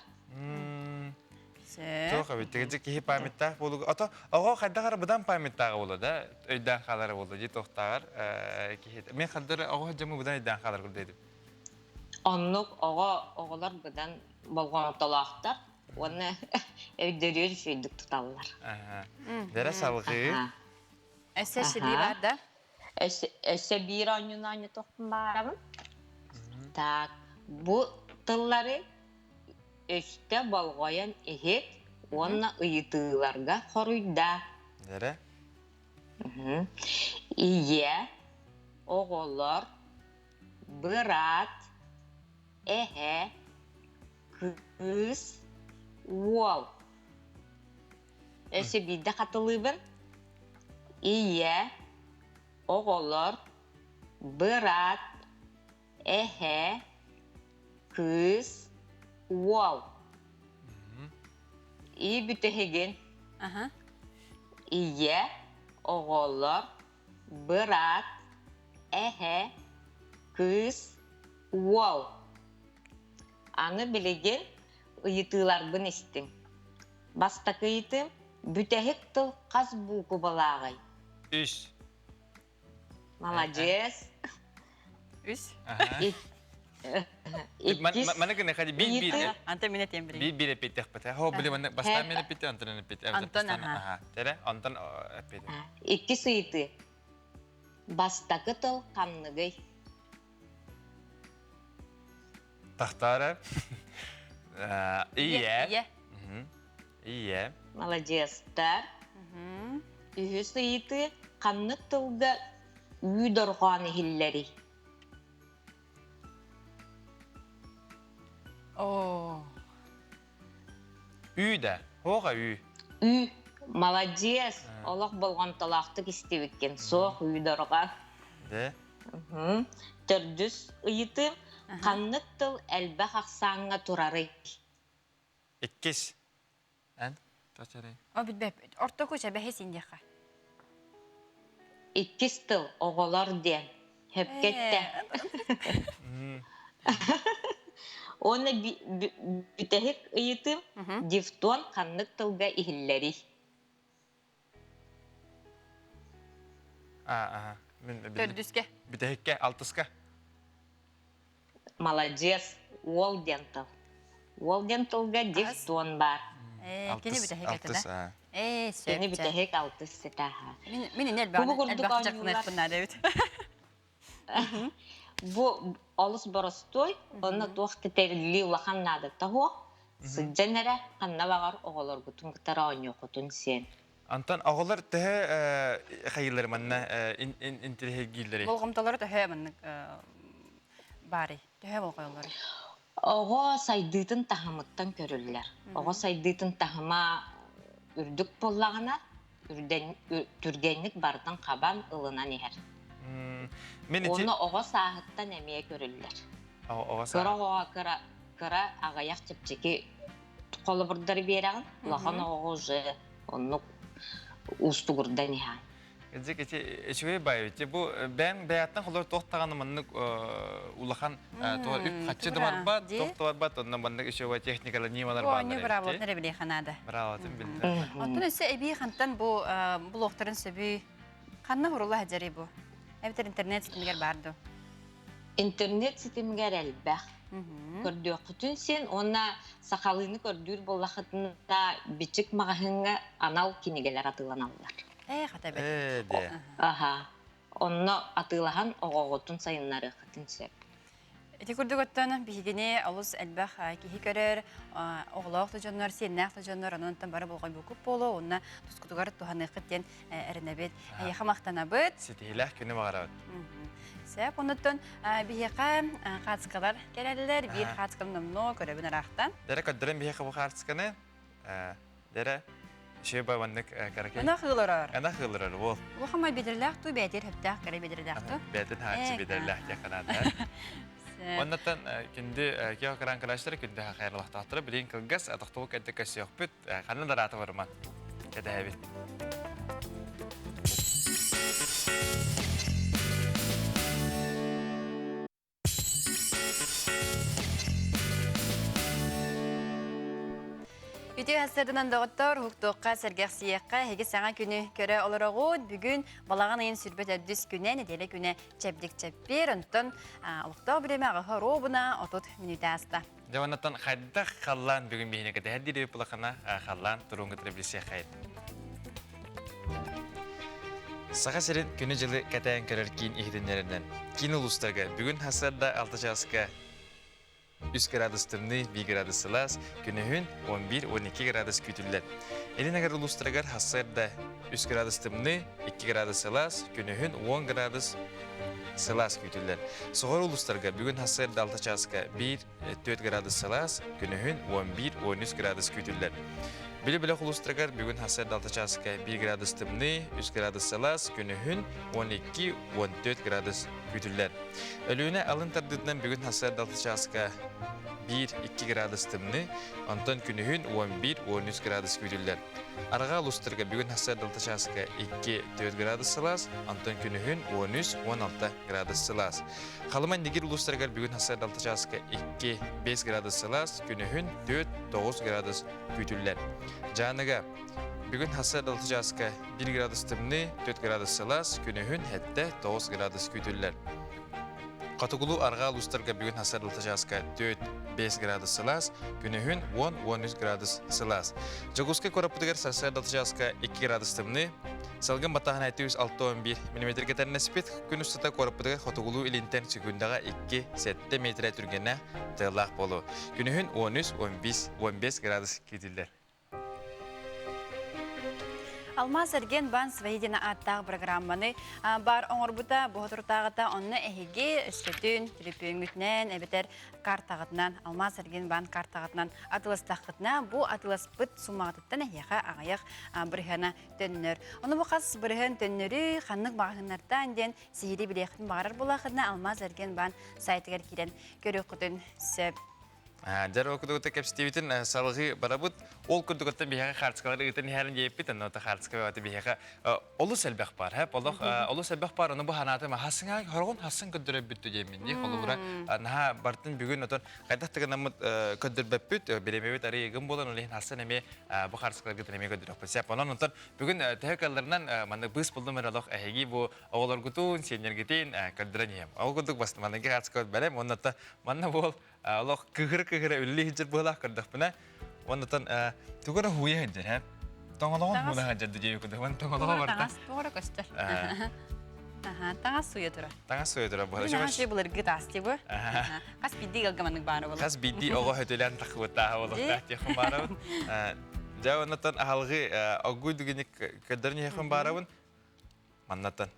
B: Туох эбит, тигiji киһи памяттаах буолуга. Ото оҕо хайдах ара быдан памяттааҕа буолла да, өйдөөн хаалара буолла дии туохтааҕар киһи. Мен хаддары оҕо дьамы быдан өйдөөн хаалар курдайдым.
S: Оннук оҕо оҕолор быдан болҕомтолоохтор уонна өйдөрүөр үчүгэйдик туталлар.
B: Дэрэ салгыы.
A: Өссө силии бар да?
S: Өссө биир оонньууну оонньотуохпун баҕарабын. Так, бу тыллары өстө болҕойон иһит уонна ыйытыыларга хоруйдаа.
B: Дэрэ.
S: Ийэ, оҕолор, Быраат, эһэ, кыыс, уол. Өссө биирдэ хатылыыбын. Ийэ, оҕолор, быраат, эһэ, кыыс, уол. И бүтэһигин. Ийэ, оҕолор, Быраат, эһэ, кыыс, уол. Аны билигин ыйытыыларбын истиҥ. Бастакы ыйытыым бүтэһик тыл хас буукубалааҕый?
B: Үс.
S: Маладьыас.
A: Үс.
S: Иккис
B: Маны гына хади биир биир.
A: Антон мен этиэм билигин.
B: Биир биир эппиттехпит. Хо били маны бастаан мен эппитте, Антон эппит.
A: Антон аха.
B: Тере Антон эппит.
S: Иккис ыйытыы. Бастакы тыл ханныгый?
B: Тахтара. Ие.
A: Ие.
B: Ие.
S: Маладьыастар. Үһүс ыйытыы ханнык тылга үү дорҕоон иһиллэрий?
A: Оо.
B: Үй да. Хоға үй.
S: Үй. Молодец. Олох болҕомтолоохтук истибиккин. Суох үй дорҕа.
B: Де.
S: Төрдүс ыйытыым. Ханнык тыл элбэх ахсааҥҥа турарый?
B: Иккис. Эн? Тачарай.
A: О, билбэп. Ортоку чэбэһи синдиэххэ.
S: Иккис тыл оҕолор диэн. Хөпкө эттэ. Уонна бүтэһик ыйытыым дифтон ханнык тылга иһиллэрий?
B: Аа, мин
A: Төрдүскэ.
B: Бүтэһиккэ, алтыска.
S: Маладьыас, уол диэн тыл. Уол диэн тылга дифтон баар.
A: Ээ, кини бүтэһик этэ да? Ээ, сөп.
S: Кини бүтэһик алтыс сетаха.
A: Мин мин ини элбэх элбэх дьарыктаныахпын наада эбит.
S: Бу олус боростуой, онно туох да тэриллии улахан наадата суох. Сылдьан эрэ ханна баҕар оҕолоргутун кытары оонньуоххутун сиэн.
B: Антон оҕолор төһө хайыылары манна интириэһиргииллэрий?
A: Болҕомтолоро төһө маннык баарый? Төһө болҕойоллорүй?
S: Оҕо сайдыытын таһымыттан көрүллэр. Оҕо сайдыытын таһыма үрдүк буоллаҕына, түргэнник барытын хабан ылынан иһэр. Уонна оҕо сааһыттан эмиэ көрүллэр. Кыра оҕоҕо кыра, кыра аҕыйах чэпчэки холобурдары биэрэҕин, улахан оҕоҕо уже оннук уустугурдан иһэҕин.
B: Дьик ити үчүгэй баайы. Бу бэйэҥ бэйэттэн холор туох даҕаны маннык улахан туох үп хаччы да барбат, туох да барбат, онно маннык үчүгэй техникалар, ньымалар бааллар.
A: Оонньуу быраабылатын эрэ билиэхэ наада.
B: Быраабылатын билдэ.
A: Оттон өссө эбии хантан бу блогтарын сөбүй ханна хурула сылдьарый бу? Эбэтэр интернет ситимигэр баар дуо?
S: Интернет ситимигэр элбэх. Көрдүөххүтүн син уонна сахалыыны көрдүүр буоллаххытына бичик маҕаһыыҥҥа анал кинигэлэр атыыланаллар.
A: Ээ, хата бэт.
B: Ээ, дии.
S: Аха. Онно атыылаһан оҕоҕутун сайыннарыаххытын сөп.
A: Ити курдук оттон биһигини олус элбэх киһи көрөр, оҕолоох да дьоннор, сиэннээх да дьоннор, онон бары болҕойбуккут буолуо, уонна тускутугар туһаныаххыт диэн эрэнэбит. Эйиэхэ махтанабыт.
B: Ситиһиилээх күнү баҕарабыт.
A: Сөп, онуттан биһиэхэ хаацкалар кэлэллэр, биир хаацканы номнуо көрөбүн ыраахтан.
B: Дэрэ көрдөрөн биһиэхэ бу хаартысканы. Дэрэ Шеба маннык караке.
A: Ынах ыыларар.
B: Ынах ыыларар уол.
A: Улахан бедерлээх ту бээтир хөптөөх кэрэ бедерлээх ту.
B: Бээтин хааччы бедерлээх диэх канаата. Оннаттан күндү кио кран кылаштары күндү хахайралахтаахтара билин кылгас атахтыбы кэнтэ көсүөхпүт ханна дараата барыман кэтэһэбит.
A: Үтүө сарсыарданан доҕоттор, уһуктуохха, сэргэхсийиэххэ, эһиги саҥа күнү көрө олороҕут. Бүгүн балаҕан ыйын сүрбэт төрдүс күнэ, нэдиэлэ күнэ чэбдик чэппиэр. Онтон олохтоох бириэмэ аҕыһа оруобуна 30 мүнүүтэ ааста.
B: Дьэ оннуттан хайдах халлаан бүгүн биһине кэтэһэр диир булахана халлаан туруун кытары билсиэххэйит. Саха сирин күнү-дьылы кэтээн көрөр киин иһитиннэринэн киин улуустарга бүгүн сарсыарда 6 чааска 3 градус тымныы, 1 градус сылаас, күнүһүн 11-12 градус күүтүллэр. Илин агар улуустарыгар сарсыарда 3 градус тымныы, 2 градус сылаас, күнүһүн 10 градус сылаас күүтүллэр. Соҕуруу улуустарга бүгүн сарсыарда 6 чааска 1 4 градус сылаас, күнүһүн 11-13 градус күүтүллэр. Били-били улуустарыгар бүгүн сарсыарда 6 чааска 1 градус тымныы, 3 градус сылаас, күнүһүн 12-14 градус күүтүллэр. Өлүөнэ алын тардыытынан бүгүн сарсыарда 6 чааска 1-2 градус тымныы, онтон күнүһүн 11-13 градус күүтүллэр. Арҕаа улуустарга бүгүн сарсыарда 6 чааска 2-4 градус сылаас, онтон күнүһүн 13-16 градус сылаас. Халыма Нигир улуустарыгар бүгүн сарсыарда 6 чааска 2-5 градус сылаас, күнүһүн 4-9 градус күүтүллэр. Дьааныга бүгүн сарсыарда 6 чааска 1 градус тымныы, 4 градус сылаас, күнүһүн 7-9 градус күүтүллэр. Хотугулуу арҕаа улуустарга бүгүн сарсыарда 6 чааска 4-5 градус сылаас, күнүһүн 10-13 градус сылаас. Дьокуускай куораппытыгар сарсыарда 6 чааска 2 градус тымныы, салгын баттааһына 761 мм тэннэспит. Күн устата куораппытыгар хотугулуу илинтэн секундаҕа 2-7 метрэ түргэнэ тыаллаах буолуо. Күнүһүн 13-15 15 градус киирдилэр.
A: Алмаз Эрген баан свои диэн ааттаах программаны бар оҥорбута, бу соторутааҕыта онно эһиги өскөтүн, төлөпүөҥҥүтүнэн эбэтэр картаҕытынан, Алмаз Эрген баан картаҕытынан атыластаххытына, бу атыласпыт суммаҕытыттан эһиэхэ аҕыйах бырыһыана төннөр. Ону бу хас бырыһыан төннөрүй, ханнык маҕаһыыннартан диэн сиһилии билиэххитин баҕарар буоллаххытына, Алмаз Эрген баан сайтыгар киирэн көрүөххүтүн сөп.
B: Дьэр ол курдук кэпсэтиибитин салгыы барабыт. Ол курдук оттон биһиэхэ хаартыскалары ыытан иһэрин диэппит, онно хаартыска бөҕөтө биһиэхэ олус элбэх баар. Хэп олох олус элбэх баар, ону бу ханаатым хассыҥа хоргун хассын көрдөрөбүт диэммин дии. Холобура наһаа бартын бүгүн отон хайдах да гынаммыт көрдөрбөппүт, бириэмэбит арыйыгын буолан, ол иһин хассын эмиэ бу хаартыскаларгытын эмиэ көрдөрүөхпүт сөп. Онон онтон бүгүн төһө кыалларынан маннык быыс булдум эрэ олох эһиги бу оҕолоргутун, сиэннэргитин көрдөрөн иһэм. Ол курдук манныгы хаартыскабыт бэлэм, онно манна буол олох кыһыр-кыһыра үлэлии сылдьар быһыылаах көрдөхпүнэ. Оннотон тугара хуя хыджар, ха? Тоңолоҕун хуна хыджар диye куду. Вон тоңолоҕо барта.
A: Тугара көстөр. Аха, таҥас суя тура.
B: Таҥас суя тура бу.
A: Таҥас суя былыргы таас ти бу. Хас бидди галгаманнык баара болар.
B: Хас бидди оҕо хөтөлөн тахыбыттааһа болуктаах тиэхин баарабын. Дьэ оннотон аһалгы оггуй дугиник көддөрүн иһэхин баарабын. Маннаттан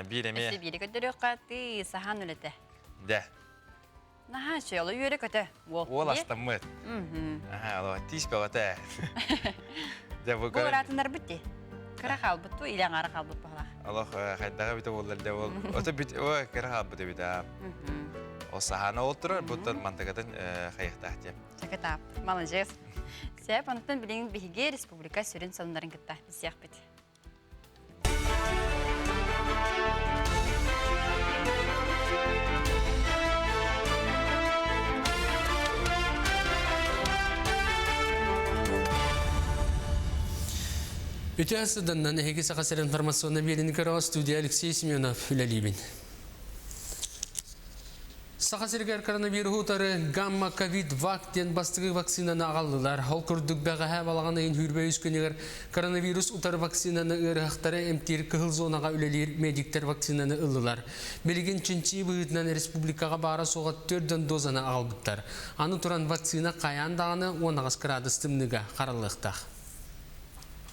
B: биир эмиэ.
A: Өссө биири көрдөрүөххэ тыы сахан үлэтэ.
B: Дэ.
A: Наһаа үчүгэй, үөрэ көтө.
B: Уол. Уол астаммыт. Аха, алоо, тиис бөҕөтө.
A: Дьэ бу Бу ыраатыннарбыт дии. Кыра хаалбыт ту, илэ аҥаара хаалбыт баһылаах.
B: Олох хайдаҕа бите буоллар дэ ол. Ото бит о кыра хаалбыт эбит аа. Ол саһаана ол турар, буттан мантыгатын хайыхтаах диэн.
A: Чакытаап. Молодец. Сеп, онтон билигин биһиги республика сүрүн сонуннарын кытта билсиэхпит.
C: Үтө сыданнан эһиги Саха сирин информационный биэриини көрөҕө студия Алексей Семенов үлэлиибин. Саха сиригэр коронавируһу утары гамма ковид вак диэн бастакы вакцинаны аҕаллылар. Ол курдук бэҕэһээ балаҕан ыйын сүүрбэ үс күнүгэр коронавирус утары вакцинаны ыарыһахтары эмтиир кыһыл зонаҕа үлэлиир медиктэр вакцинаны ыллылар. Билигин чинчии быһыытынан республикаҕа баара-суоҕа төрдөн дозаны аҕалбыттар. Аны туран вакцина хайаан даҕаны 18 кыраадыс тымныыга хараллыахтаах.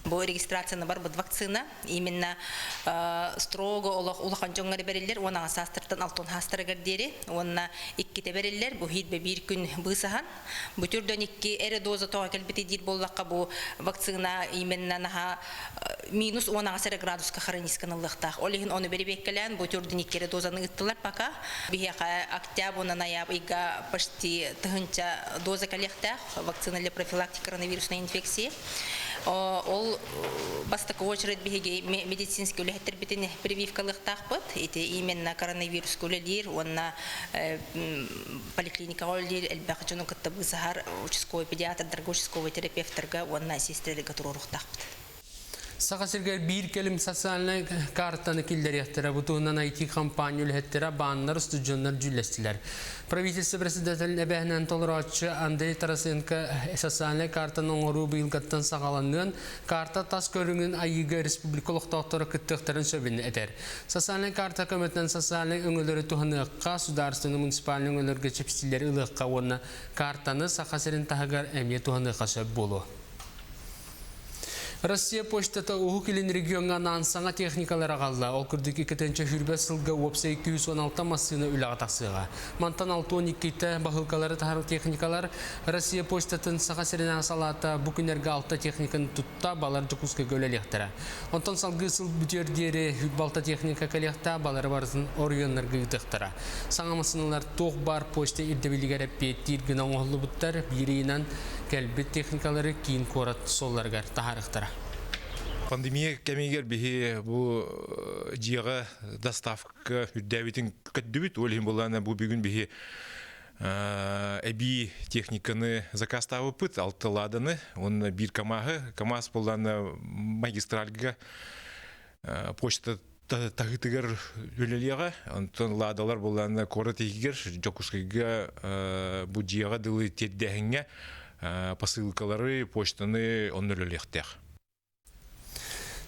D: Бу регистрацияны барбыт вакцина именно строго олох улахан дьоҥҥо бэриллэр уон аҕыс саастартан алтын саастарыгар диэри уонна иккитэ бэриллэр бу хиирбэ биир күн быысаһан бу түрдөн икки эрэ доза тоҕо кэлбити диир буоллахха бу вакцина именно наһаа минус 18 эрэ градуска хроническан ыллыахтаах ол иһин ону бэрэбиэккэлээн бу түрдөн икки эрэ дозаны ыыттылар пока биһиэхэ октябрь уонна ноябрь ыйга почти тыһынча доза кэлиэхтээх вакцина для профилактики коронавирусной инфекции Ол бастакы очередь биһиги медицинский үлэһиттэрбитин прививкалыахтаахпыт. Ити именно коронавируска үлэлиир уонна поликлиникаҕа үлэлиир элбэх дьону кытта быысаһар участковый педиатрдарга, участковый терапевтарга уонна сестраларга туруоруохтаахпыт.
C: Саха сиригэр биир кэлим социальнай картаны киллэриэхтэрэ. Бу туһунан IT-компания үлэһиттэрэ, бааннар, устудьуоннар дьүүллэстилэр. Правительство председателин эбээһинэн толорооччу Андрей Тарасенко социальнай картаны оҥоруу быйылгаттан саҕаланыан, карта тас көрүҥүн айыыга республика олохтоохторо кыттыахтарын сөбүн этэр. Социальнай карта көмөтүнэн социальнай өҥөлөрү туһаныахха, судаарыстыбаннай муниципальнай өҥөлөргө чэпчэтиилэри ылыахха уонна картаны Саха сирин таһыгар эмиэ туһаныахха сөп буолуо. Россия почтата Уһук Илин региоҥҥа анаан саҥа техникалары аҕалла. Ол курдук 2 сүүс сылга уопсай 216 массыына үлэҕэ тахсыаҕа. Мантан 62-тэ баһыылкалары таһар техникалар Россия почтатын Саха сиринээҕи салаата бу күннэргэ алта техниканы тутта балар Дьокуускайга үлэлиэхтэрэ. Онтон салгыы сыл бүтүөр диэри балта техника кэлиэхтээх, балары барытын оройуоннарга ыытыахтара. Саҥа массыыналар туох баар почта ирдэбилигэр эппиэттиир гына оҥоһуллубуттар. Биир ыйынан кэлбит техникалары киин куорат суолларыгар таһаарыахтара.
E: Пандемия кэмигэр биһи бу дьиэҕэ доставка үрдээбитин көрдүбүт. Ол иһин буллаана бу бүгүн биһи эбии техниканы заказтаабыппыт, алта ладаны, уонна биир КАМАЗы. КАМАЗ буллаана магистральга почта таһыытыгар үлэлиэҕэ. Онтон ладалар буллаана куорат иһигэр Дьокуускайга бу дьиэҕэ дылы тиэрдээһиҥҥэ посылкалары, почтаны онно үлэлиэхтээх.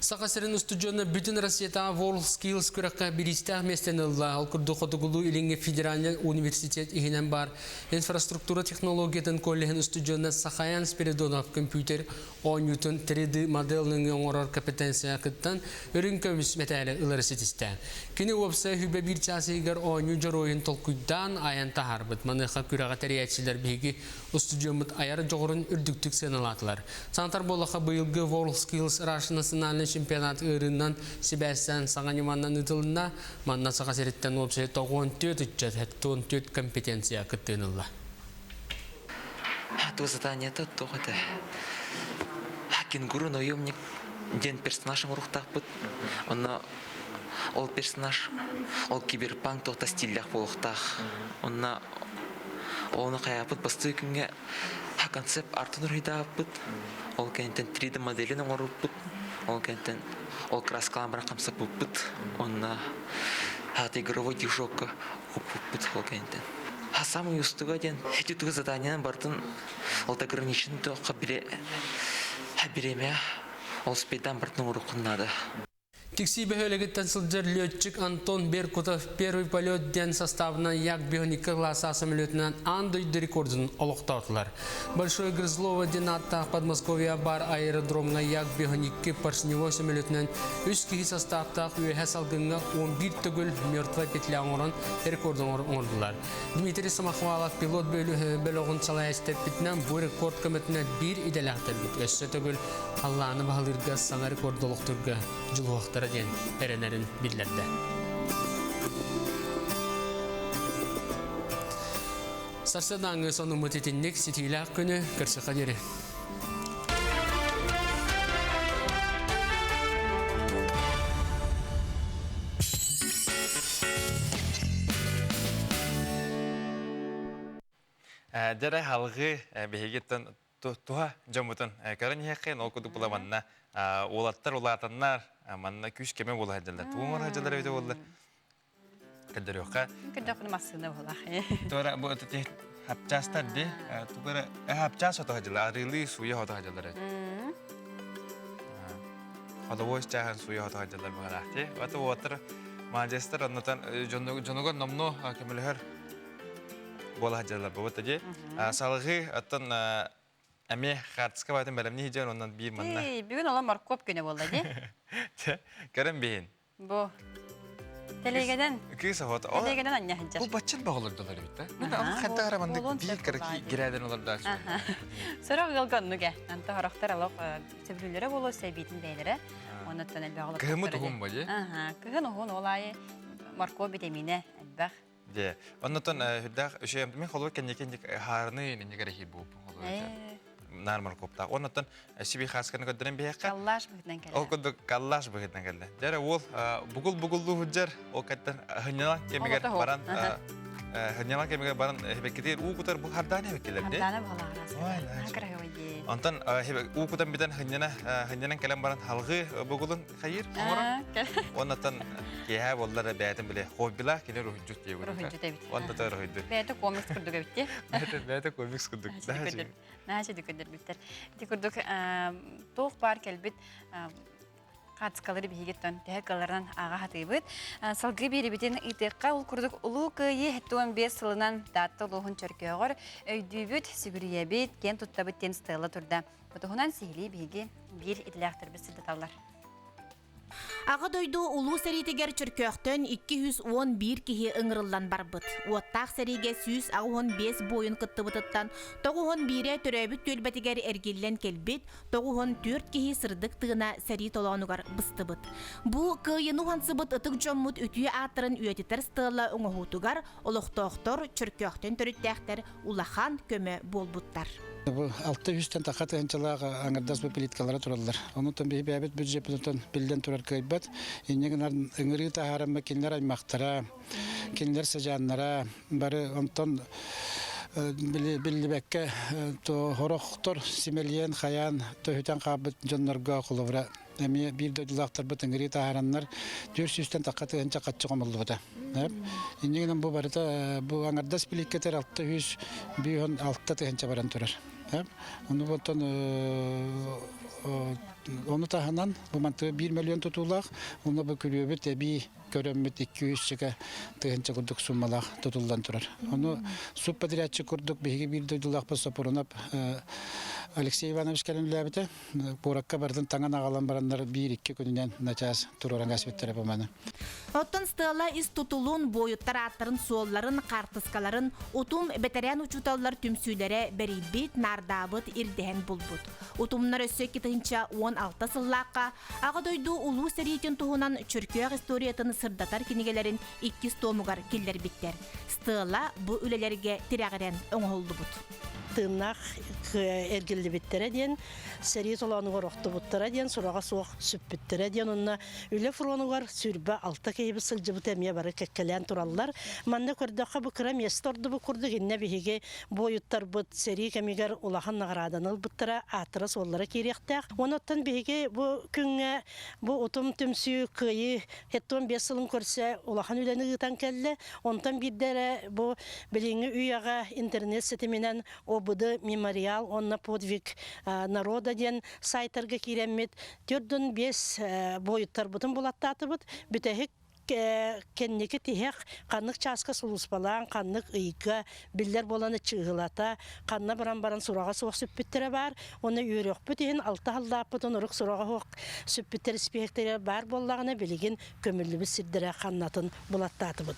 C: Саха сирин устудьуона бүтүн Россиятааҕы World Skills күрэххэ бириистээх миэстэни ылла. Ол курдук Хотугулуу Илиҥҥи федеральнай университет иһинэн баар инфраструктура технологиятын коллеһын устудьуона Сахаян Спиридонов компьютер оонньуутун 3D моделын оҥорор компетенцияҕа кыттан үрүҥ көмүс мэтээли ылары ситистэ. Кини уопсай хүбэ биир чаас иһигэр оонньуу дьоруойун толкуйдаан айан таһаарбыт. Маныаха күрэҕи тэрийээччилэр биһиги устудьуоммут айар дьоҕурун үрдүктүк сыаналаатылар. Санатар буоллахха, быйылгы WorldSkills Russia национальнай чемпионат ыарыынан сибээстээн саҥа ньыманан ыытылынна. Манна Саха сириттэн уопсай 94 ыччат 74 компетенция кыттыыны ылла.
F: Ту заданиета туох этэ? Кенгуру наемник диэн персонаж оҥоруохтаахпыт. Онно ол персонаж ол киберпанк туохта стиллээх буолуохтаах. Онно ону хайааппыт бастыы күҥҥэ концепт артын уруһуйдаабыппыт. Ол кэнниттэн 3D моделин оҥорбуппут. Ол кэнниттэн ол краскалаан баран хамсаппыппыт. Онно игровой движокка укпуппут ол кэнниттэн. Самый устуга диэн эти тугу заданиянан бартын ол ограничен туохха биремэ ол спейдан бартын уруккун наада.
C: Тиксии бөһүөлэгиттэн сылдьар летчик Антон Беркутов «Первый полет» диэн составынан Як-12 класса самолетунан аан дойду рекордун олохтоотулар. Большое Грызлово диэн ааттаах Подмосковье бар аэродромҥа Як-12 поршневой самолетунан үс киһи составтаах үөһэ салгыҥҥа 11 төгүл мертвая петля оҥорон рекорд оҥордулар. Дмитрий Самохвалов пилот бөлөҕүн салайааччы бу рекорд көмөтүнэн биир идэлээхтэрбит өссө төгүл халлааны баһылыырга саҥа рекорд олохтуурга дьулуһуохтара диэн эрэнэрин биллэрдэ. Сарсыардааҥҥы сонуммут итинник ситиилээх күнү көрсөхө диэри.
B: Дьэрэ халҕыы биһигиттэн туһа дьоммутун көрөн иһиэххин, ол курдук була манна уолаттар улаатаннар манна күүс кэмэ буола сылдьаллар. Тугу оҥоро сылдьаллар эбитэ буолла? Көрдөрүөххэ.
A: Көрдөххүнэ массыына буолар.
B: Туора бу хапчаастар ди тугара хапчаас ото сылдьаллар, арыылыы сууйа ото сылдьаллар. Ходовой чааһын сууйа ото сылдьаллар быһалаах. Аты уолаттар маладьыастар оннотон дьонугар номнуо көмөлөһөр буола сылдьаллар бу дии. Салгыы оттон эмиэ хаартыска баатын бэлэмнии дьон онон биир манна.
A: Бүгүн ола моркуоп күнэ буолла дии.
B: Көрөн биһин.
A: Бу Телегеден.
B: Кыыс оҕото.
A: Телегеден анньа сылдьар.
B: Бу баччын баҕалар эбит да. Мен ханта хараманнык биир кыра гирээден олордоочу.
A: Сорох ыалга оннук ээ. Анта хорохтор олох сөбүлүүлэрэ буолуо сэбиитин бэйэлэрэ. Оннуттан элбэх олох.
B: Кыһыммыт уһун бу дии.
A: Кыһын уһун ол аайы моркуоп витаминэ элбэх.
B: Дьэ, оннотон үрдээх үчүгэй мин холобур кэнники хаарыны иннигэр иһи буоп наар моркуоптаах. Оннотон сиби хаасканы көрдөрөн биһиэххэ.
A: Коллаж быһытынан кэллэ.
B: Ол курдук коллаж быһытынан кэллэ. Дьэрэ уол бугул бугуллуу сылдьар, ол кэттэн хынньалаҥ кэмигэр баран хынньалаҥ кэмигэр баран хебеккитигэр уу кутар бу хардаана хебеккилэр дии.
A: Хардаана баҕалаах кыраһыабай дии.
B: Онтон уу кутан бүтэн хынньана хынньанан кэлэн баран халгыы бугулун хайыр оҥорон. Оннотон киэһэ буоллар бэйэтин биле хоббилаах кини руһуйдьут диye
A: Руһуйдьут эбит.
B: Онтото руһуйдут.
A: Бэйэтэ комикс курдук эбит дии.
B: Бэйэтэ бэйэтэ комикс курдук.
A: Наача көрдөрбүттэр. Ити курдук туох баар кэлбит хаацкалары биһигиттэн төһө кыларынан ааҕа хатыыбыт. Салгыы биэрибитин ыытыахха ол курдук Улуу Кыайыы 75 сылынан Таатта улууһун Чөркөөҕөр өйдүүбүт, сүгүрүйэбит, киэн туттабыт диэн стела турда. Бу туһунан сиһилии биһиги биир идэлээхтэрбит сырдаталлар.
T: Аҕа дойду Улуу сэриитигэр Чөркөөхтөн 211 киһи ыҥырыллан барбыт. Уоттаах сэриигэ 185 буойун кыттыбытыттан 91-э төрөөбүт түөлбэтигэр эргиллэн кэлбит, 94 киһи сырдык тыына сэрии толоонугар быстыбыт. Бу кыайыыны уһансыбыт ытык дьоммут үтүө ааттарын үйэтитэр стела оҥоһуутугар олохтоохтор Чөркөөхтөн төрүттээхтэр улахан көмө буолбуттар.
U: Бу 600-тэн тахха тыһыынчалаах аҥардас бу плиткалара тураллар. Онутан биһи бэйэбит бюджеппытын биллэн турар кыайбат. Инньэ гынан ыҥырыы таһаараммы кинилэр аймахтара, кинилэр сыдьааннара бары онтон биллибэккэ хорохтор симэлийэн хайаан төһүтэн хаалбыт дьоннорго холобура эмиэ биир дойдулаахтарбыт ыҥырыы таһаараннар 400-тэн тахха тыһыынча хаччы хомуллубута. Инньэ гынан бу барыта бу аҥардас биликкэтэр 656 тыһыынча баран турар. Ону оттон ону таһынан бу мантыга 1 миллион тутуулаах, уонна бу күрүөбүт эбии көрөммүт 200 чека тыһыынча курдук суммалаах тутуллан турар. Ону субподрядчик курдук биһиги биир дойдулаахпыт Сопрунов Алексей Иванович кэлэн үлээбитэ. Куоракка барытын таҥан аҕалан бараннар биир-икки күнүнэн начаас туруоран кээспиттэрэ бу маны.
T: Оттон стела ис тутулун, буойуттар ааттарын-суолларын, хаартыскаларын утум бэтэрээн учууталлар түмсүүлэрэ бэрийбит, наардаабыт, ирдэһэн булбут. Утумнар өссө 2016 сыллаахха Аҕа дойду Улуу сэриитин туһунан Чөркөөх историятын сырдатар кинигэлэрин иккис туомугар киллэрбиттэр. Стела бу үлэлэргэ тирэҕирэн оҥоһуллубут.
V: Тыыннаах
G: эргиллибиттэрэ диэн, сэрии толоонугар охтубуттара диэн, сураҕа суох сүппүттэрэ диэн уонна үлэ фронугар 26 киһибит сылдьыбыта эмиэ бары кэккэлээн тураллар. Манна көрдөххө бу кыра миэстэ ордубут курдук иннэ биһиги буойуттарбыт сэрии кэмигэр улахан наҕарааданы ылбыттара, ааттара-суоллара киириэхтээх. Онон биһиги бу күҥҥэ бу утум түмсүү кыайыы 75 сылын көрсө улахан үлэни ыытан кэллэ. Онтон биирдэ эрэ бу билиҥҥи үйэҕэ интернет ситиминэн ОБД мемориал уонна подвиг народа диэн сайтарга киирэммит 45 буойуттарбытын булаттаатыбыт. Бүтэһик кэнники тиһэх ханнык чааска сулууспалаан, ханнык ыйга биллэр буолан чыыһылата, ханна баран баран сураҕа суох сүппүттэрэ баар. Уонна үөрүөхпүт иһин алта халлааппытын урук сураҕа суох сүппүттэр испииһэктэрэ баар буоллаҕына билигин көмүллүбүт сирдэрэ ханнатын булаттаатыбыт.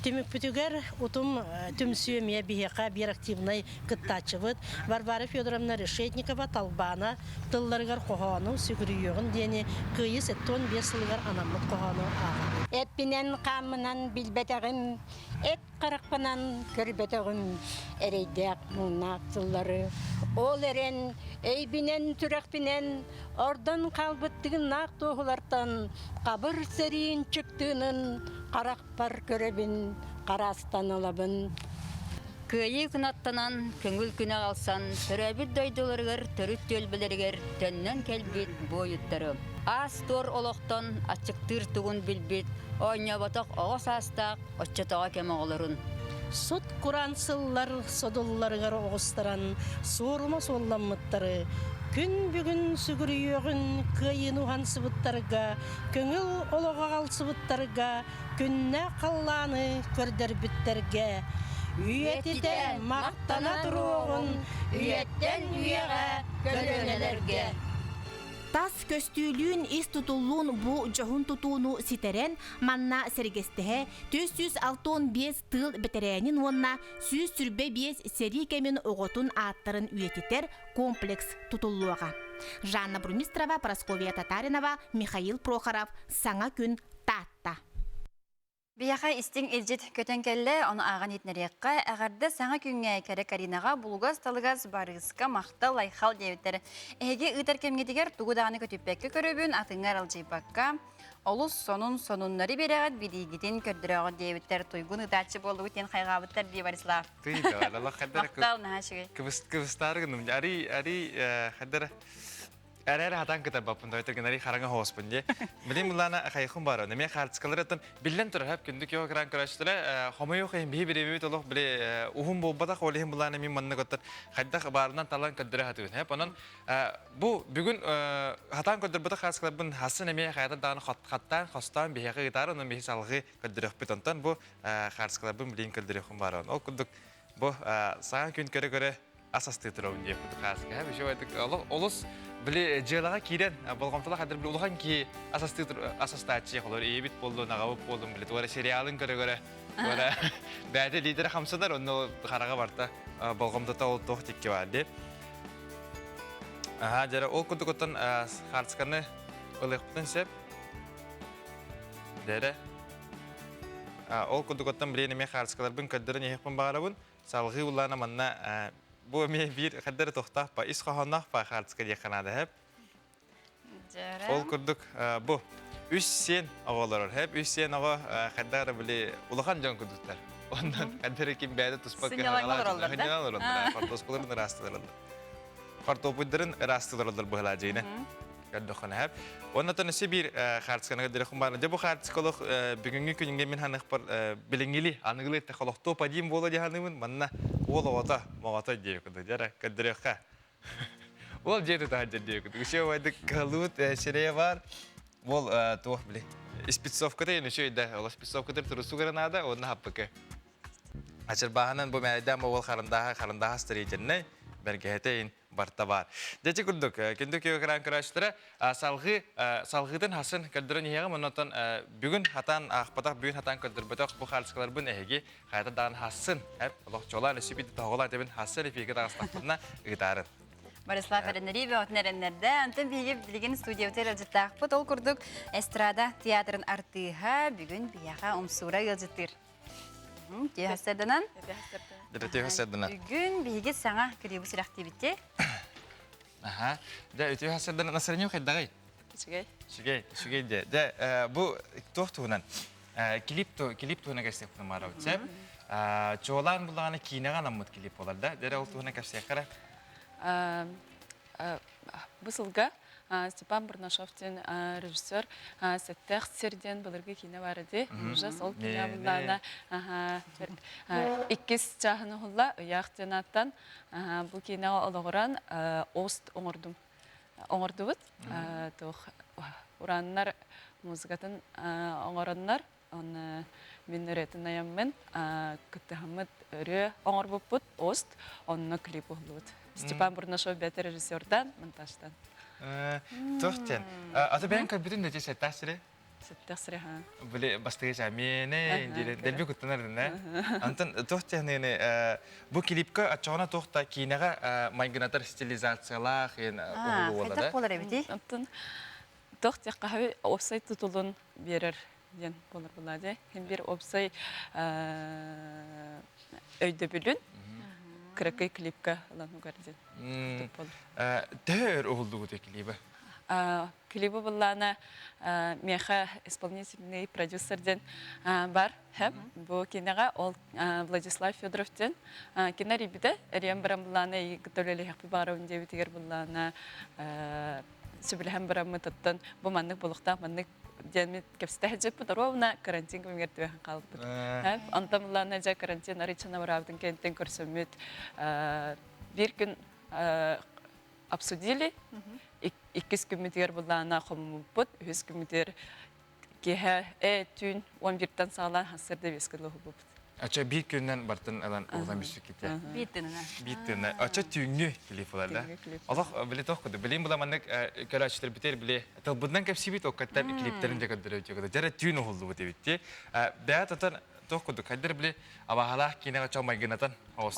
G: Түмүкпүтүгэр утум түмсүү эмиэ биһиэхэ биир активнай кыттааччыбыт Варвара Федоровна Решетникова Талбаана тылларыгар хоһоону сүгүрүйүөҕүн диэни Кыайыы 75 сылыгар анаммыт хоһоону ааҕабыт.
V: Эппинэн-хааммынан билбэтэҕим, эт харахпынан көрбөтөҕүм эрэйдээх муҥнаах тыллары. Ол эрэн өйбүнэн-сүрэхпинэн ордон хаалбыт тыыннаах туоһулартан хабыр сэриин чыктыынын харахпар көрөбүн, хараастан ылабын.
W: Кыайыы кынаттанан, көҥүл күнэ аҕалсан, төрөөбүт дойдуларыгар төрүт түөлбэлэригэр төннөн кэлбит буойуттары, аас-туор олохтон аччыктыыр тугун билбит, оонньооботох оҕо саастаах оччотооҕу кэм оҕолорун.
G: Сут кураан сыллар содулларыгар оҕустаран суорума суолламмыттары, күн бүгүн сүгүрүйүөҕүн кыайыыны уһансыбыттарга, көҥүл олоҕу аҕалсыбыттарга, күннээх халлааны көрдөрбүттэргэ, үйэтитэ махтана туруоҕун үйэттэн үйэҕэ көлүөнэлэргэ.
T: Тас көстүүлүүн, ис тутуллуун бу дьоһун тутууну ситэрэн, манна сэргэстэһэ 465 тыыл бэтэрээнин уонна 125 сэрии кэмин оҕотун ааттарын үйэтитэр комплекс тутуллуоҕа. Жанна Бурмистрова, Прасковья Татаринова, Михаил Прохоров, Саҥа күн, Таатта.
A: Биһиэхэ истиҥ илдьит көтөн кэллэ, ону ааҕан иһитиннэриэххэ. Эҕэрдэ саҥа күҥҥэ кэрэ Каринаҕа булугас-талыгас барыыска махтал айхал диэбиттэр. Эһиги ыытар кэмҥитигэр тугу даҕаны көтүппэккэ көрөбүн, атыҥҥа аралдьыйбакка, олус сонун сонуннары биэрэҕит, билиигитин көрдөрөҕүт диэбиттэр. Туйгун ыытааччы буоллугут диэн хайҕаабыттар дии Борислав. Махтал, наһаа үчүгэй.
B: Кыбыстаары гынным. Ари, ари, хаддара Эрээр хатан кытарбаппын тойтор гынари хараҥа хооспун дии. Билин мулана хайхун баар. Неме хартыскалар аттан биллэн турар хөп күндүк йоо кран көрөчтөрө хомойуох иһин биһи биремибит олох били уһун буолбатах ол иһин булаана мин маннык оттон хайдах баарынан талан көрдөрө хатыыбын хөп. Онон бу бүгүн хатаан көрдөрбөтөх хааскаларбын хасын эмиэ хайатан даҕаны хаттаан хостоон биһиэхэ ыытаар онон биһи салҕыы көрдөрүөхпүт. Онтон бу хааскаларбын билин көрдөрүөххүн баар. Ол курдук Бу саҥа күн көрө-көрө ас астыы турабын диэппит хааска. Олус били дьыалаҕа киирэн болҕомтолоох хадыр били улахан киһи ас астыы ас астааччы холор ийэбит буоллун аҕабыт буоллун били туора сериалын көрө-көрө туора бэйэтэ лидерэ хамсанар онно хараҕа барта болҕомтото ол туох тикки баар дип. Аха дьара ол курдук оттон хаарцканы ылыахпытын сөп. Дэрэ Ол курдук оттон билигин эмиэ хаартыскаларбын көрдөрөн иһиэхпин баҕарабын. Салҕыы улаана манна бу эмиэ биир хайда эрэ тохтоох па ис хоһоонноох па хаартыска диэххэ наада хэп. Ол курдук бу үс сиэн оҕолорор хэп үс сиэн оҕо хайда эрэ били улахан дьон курдуктар. Онон хайда эрэ ким бэйэтэ туспа
A: Сынньалаҥҥа олороллор да?
B: Сынньалаҥ олороллор. Хортуоскаларын ыраастыылараллар. Хортуоппуйдарын ыраастыылараллар быһалаа дьиҥинэ. Көрдөххүнэ сөп. Уонна өссө биир хаартысканы көрдөрөххүн баҕарабын. Дьэ бу хаартыска олох бүгүҥҥү күнүҥҥэ мин ханыахпар билиҥҥили аныгылыы эттэххэ олохтуо падиим буолуо дии саныыбын. Манна уол оҕото, моҕото диэбит курдук. Дьэ эрэ көрдөрүөххэ. Уол дьиэ тутаһар дьэ диэбит курдук. Үчүгэй убайдык кыһаллыбыт сирэйэ баар. Уол туох били спецовката диэн үчүгэй да. Ол спецовкатыгар турусук эрэ наада уонна хаппыкы. Ачырбааһынан бу мээрэйдээн бу уол харандааһа харандааһа строительнай бэргэһэтэ ин барта баар. Дьэ курдук, күндү экран көрөөччүлэрэ салҕыы салҕыытын хасын көрдөрөн иһиэҕим, оннотон бүгүн хатан аахпатах, бүгүн хатан көрдөрбөтөх бу хаартыскаларбын эһиги хайата даҕаны хассын, эп олох чуолаан өссө биирдэ тоһоҕолоон этэбин хассын эфиргэ таҕыстахпытына ыытаарын.
A: Борислав эрэннэрии бөҕөтүн эрэннэрдэ. Онтон биһиги билигин студиябытыгар ыалдьыттаахпыт. Ол курдук эстрада театрын артыыһа бүгүн биһиэхэ умсуура ыалдьыттыыр. Үтүө хасырданан.
B: Үтүө хасырданан.
A: Бүгүн биһиги саҥа клибы сүрэхтиибитти.
B: Аха. Дьэ, үтүө хасырданан настроение хайдагай?
I: Үчүгэй.
B: Үчүгэй, үчүгэй дьэ. Дьэ, бу туох туһунан? Клип клип туһунан кэпсиэхпин баарабыт сөп. Чуолаан буллаҕына киинэҕэ анаммыт клип буолар да. Дьэ, ол туһунан кэпсиэххэ эрэ.
I: Бу сылга Степан Бурнашов диэн режиссер Сэттээх сир диэн былыргы киинэ бар ити. Ужас ол киинэ буллаана иккис чааһын уһулла Ыйаах диэн ааттан бу киинэҕэ олоҕуран ост оҥордум оҥордубут. Туох урааннар музыкатын оҥороннор Оны мин ырыатын айаммын кыттыһаммыт ырыа оҥорбуппут ост онно клип уһуллубут. Степан Бурнашов бэйэтэ режиссердан, монтажтан.
B: Туох диэн? Аты бэйэҥ көрбүтүн да сэттээх сири?
I: Сэттээх сири, ха.
B: Били бастыгы миэне дири дэлби куттанар дэнэ. Антон туох диэн бу клипка оччоҕуна туох да киинэҕэ майгынатар стилизациялаах уһулуу буолар
A: Хайдах буолар эбитий?
I: Антон туох диэххэ уопсай тутулун биэрэр диэн буолар буолаа дии. Хин бир уопсай өйдөбүлүн кыракый клипка ылан угар диэн.
B: Төһө өр уһулдугут клибы?
I: Клибы буллаана меха исполнительный продюсер диэн бар. Бу кинеҕэ ол Владислав Федоров диэн кине рибите эриэн баран буллаана төлөлөһөхпү баарабын диэбитигэр буллаана сөбүлэһэн бараммытыттан бу маннык булуктаах маннык диэн кэпсэтэ сылдьыппыт ровно карантин кэмигэр түбэһэн хаалбыт. Онтон буллаана дьэ карантин арыйчана бараабытын кэнниттэн көрсөммүт биир күн обсудили иккис күммүтүгэр буллаана хомуммуппут үһүс күммүтүгэр киэһэ түүн 11-тэн саҕалаан сарсыарда биэскэ дылы уһулбуппут.
B: Ача биир күннэн бартын ылан уһулан бүссүккүтэ.
A: Биир тыынына.
B: Биир тыынына. Ача түүҥҥү клип буолар да. Олох били тоох курдук. Билин була маннык көрөөччүлэрбитигэр били тылбытынан кэпсиибит, оккаттан клиптерин дьэ көрдөрөбүт. Дьэрэ түүн уһуллубут эбит дии. Бэйэ тотон тоох курдук хайдар били абаһалаах киинэҕэ чоҥ майгынатан
A: Олох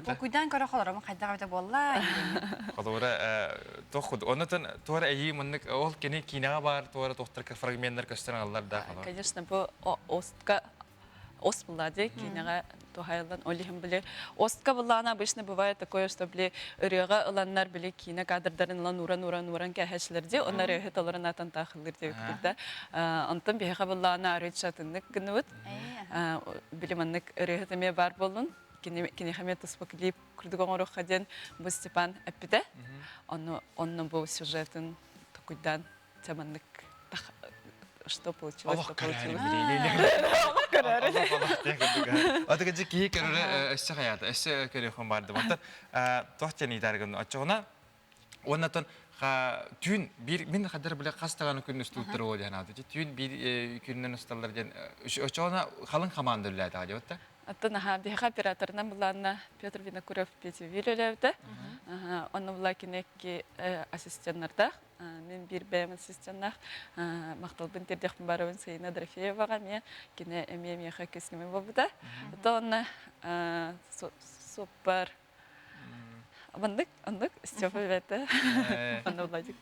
A: толкуйдаан көрө холорому хайдах эбитэ буолла.
B: Холобура туох курдук. Оннотон туора эйии маннык ол кини киинэҕэ баар туора туохтар фрагменнар көстөн аллар да.
I: Конечно, бу остка ос была де киинэҕэ туһайыллан ол иһин били остка былаана обычно бывает такое что били ырыаҕа ыланнар били киинэ кадрдарын ылан ууран ууран ууран кээһэчилэр ди онно ырыаһыт олорон атан таахыллыр диэбит да онтон биһиэхэ былаана арыычча атыннык гыныбыт били маннык ырыаһыт эмиэ баар буоллун киниэхэ эмиэ туспа клип курдук оҥоруохха диэн бу Степан эппитэ онно онно бу сюжетын токуйдаан Чэ маннык что получилось, что получилось. Олох көрөөрү.
B: Отыгы же киһи көрөрө өссө хаята, өссө көрүөхүн барды. Онтон туох диэн ыйтааргын оччоҕуна уоннатон түүн биир мин хаддар биле хас даҕаны күн устууттар ол диэн ааты. Түүн биир күнүнэн усталлар диэн оччоҕуна халыҥ хамаанда үлэлээтэҕэ диэбит да.
I: Оттон аха биһиэхэ операторынан былаанна Петр Винокуров Петя Виль үлэлээбитэ. Онно була кини ассистеннардаах. Мин биир бэйэм ассистеннаах махталбын тиэрдиэхпин баарабын Саина Дорофееваҕа эмиэ кини эмиэ миэхэ кэскимэ буолбута. То онно суоппар Маннык, оннук Степа бэйэтэ. Онно Владик.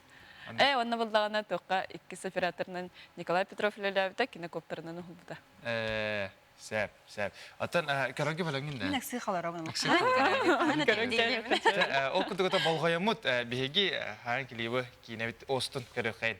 I: Э, онно буллаҕына туохха иккис операторынан Николай Петров үлэлээбитэ, кинокоптерынан уһулбута.
B: Э, Сөп, сөп. Оттон көрөргө бөлөҥүн да?
A: Мин ыксыы холоробун.
B: Ол курдук болҕойоммут биһиги хаан клибы киинэбит остун көрүөххэйин.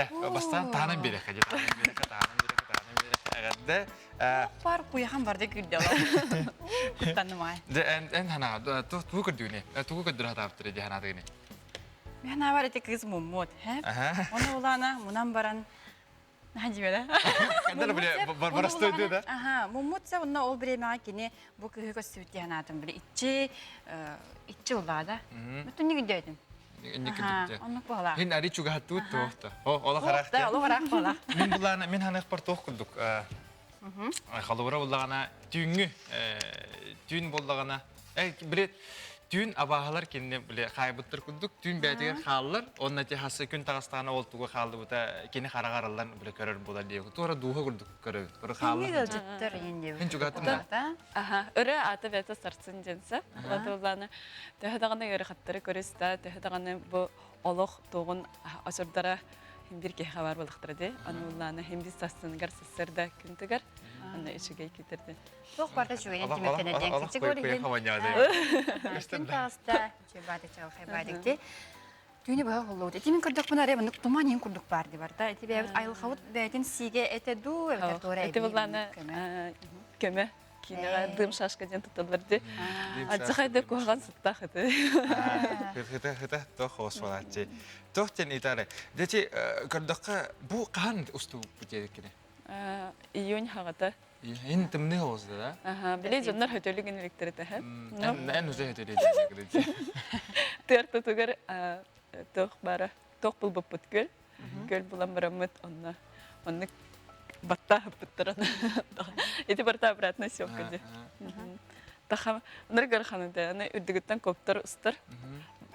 B: Бастаан таһынан биэрэххэ дьэ таһынан биэрэххэ таһынан биэрэххэ таһынан биэрэххэ эҕэрдэ.
A: Пар куйахан барда күрдэ Куттаннымай.
B: Дьэ эн эн ханаа тугу көрдүгүнүй? Тугу көрдөрө сатаабыттар дии санаатыгыный?
A: Мен ханаа бар ити кыыс муммут, һэ? Оны улаана мунан баран Наһаа дьиибэлэ.
B: Ханна биле барастойду да?
A: Аха, муммут сэ онно ол бириэмэҕэ кини бу кыыһы көстүбүт дии санаатым. Били иччи иччи улаада. Бүтүн нигидөөтүм. Оннук буолаа.
B: Хин ари чугаһаттыбыт туохта. О, олох араах.
A: Да, олох араах буолаа.
B: Мин булаана мин ханыахпар туох курдук. Холобура буллаҕына түүҥҥү түүн буоллаҕына били түүн абааһылар кинини били хаайбыттар курдук түүн бэйэтигэр хааллар уонна ти хассы күн таҕыстаҕына ол тугу хааллыбыта кини хараҕа арыллан били көрөр буолар диye туора дууһа курдук көрөбүт көрө хааллар
A: ыалдьыттар иин диэбит
B: Мин чугаһаттым да
I: Аха, ырыа аата бэйэтэ сарсын диэнсэ. Улатыллааны төһө даҕаны ыарахаттары көрүстэ, төһө даҕаны бу олох туоҕун очурдара хим бир киһиэхэ баар буолахтара дии. Аны уллааны хим бир сарсыныгар сарсыарда күн тыгар, аны үчүгэй китердин.
A: Туох барда үчүгэйин түмүктэнэр диэн кырдьык ол иһин. Күн таҕыста, үчүгэй баадык чаҕылхай баадык дии. Түүнү быһа уһуллубут. Ити мин көрдөхпүнэ эрэ маннык туман иһин курдук баар дии барда. Ити бэйэбит айылҕабыт бэйэтин сиигэ этэ дуу, эбэтэр туора
I: Ити буллааны көмө киинэҕэ дым шашка диэн тутталлар дии. Аччахай да куһаҕан сыттаах ити.
B: Хыта хыта тох хос болааччы. Тох тен итары. Дечи көрдөххө бу хаһан устубуппут диэккини?
I: Июнь хаҕата.
B: Ин тымныы оҕус да?
I: Аха, били дьоннор хөтөлүгүн электретеһэ.
B: Эн уже хөтөлү
I: Тыар тутугар туох бара, туох булбуппут күөл. Күөл булан бараммыт онно оннук баттааһыппыттара. Ити барта обратная съемка ди. Таха ныргар ханыда, аны үрдүгүттэн коптор устар.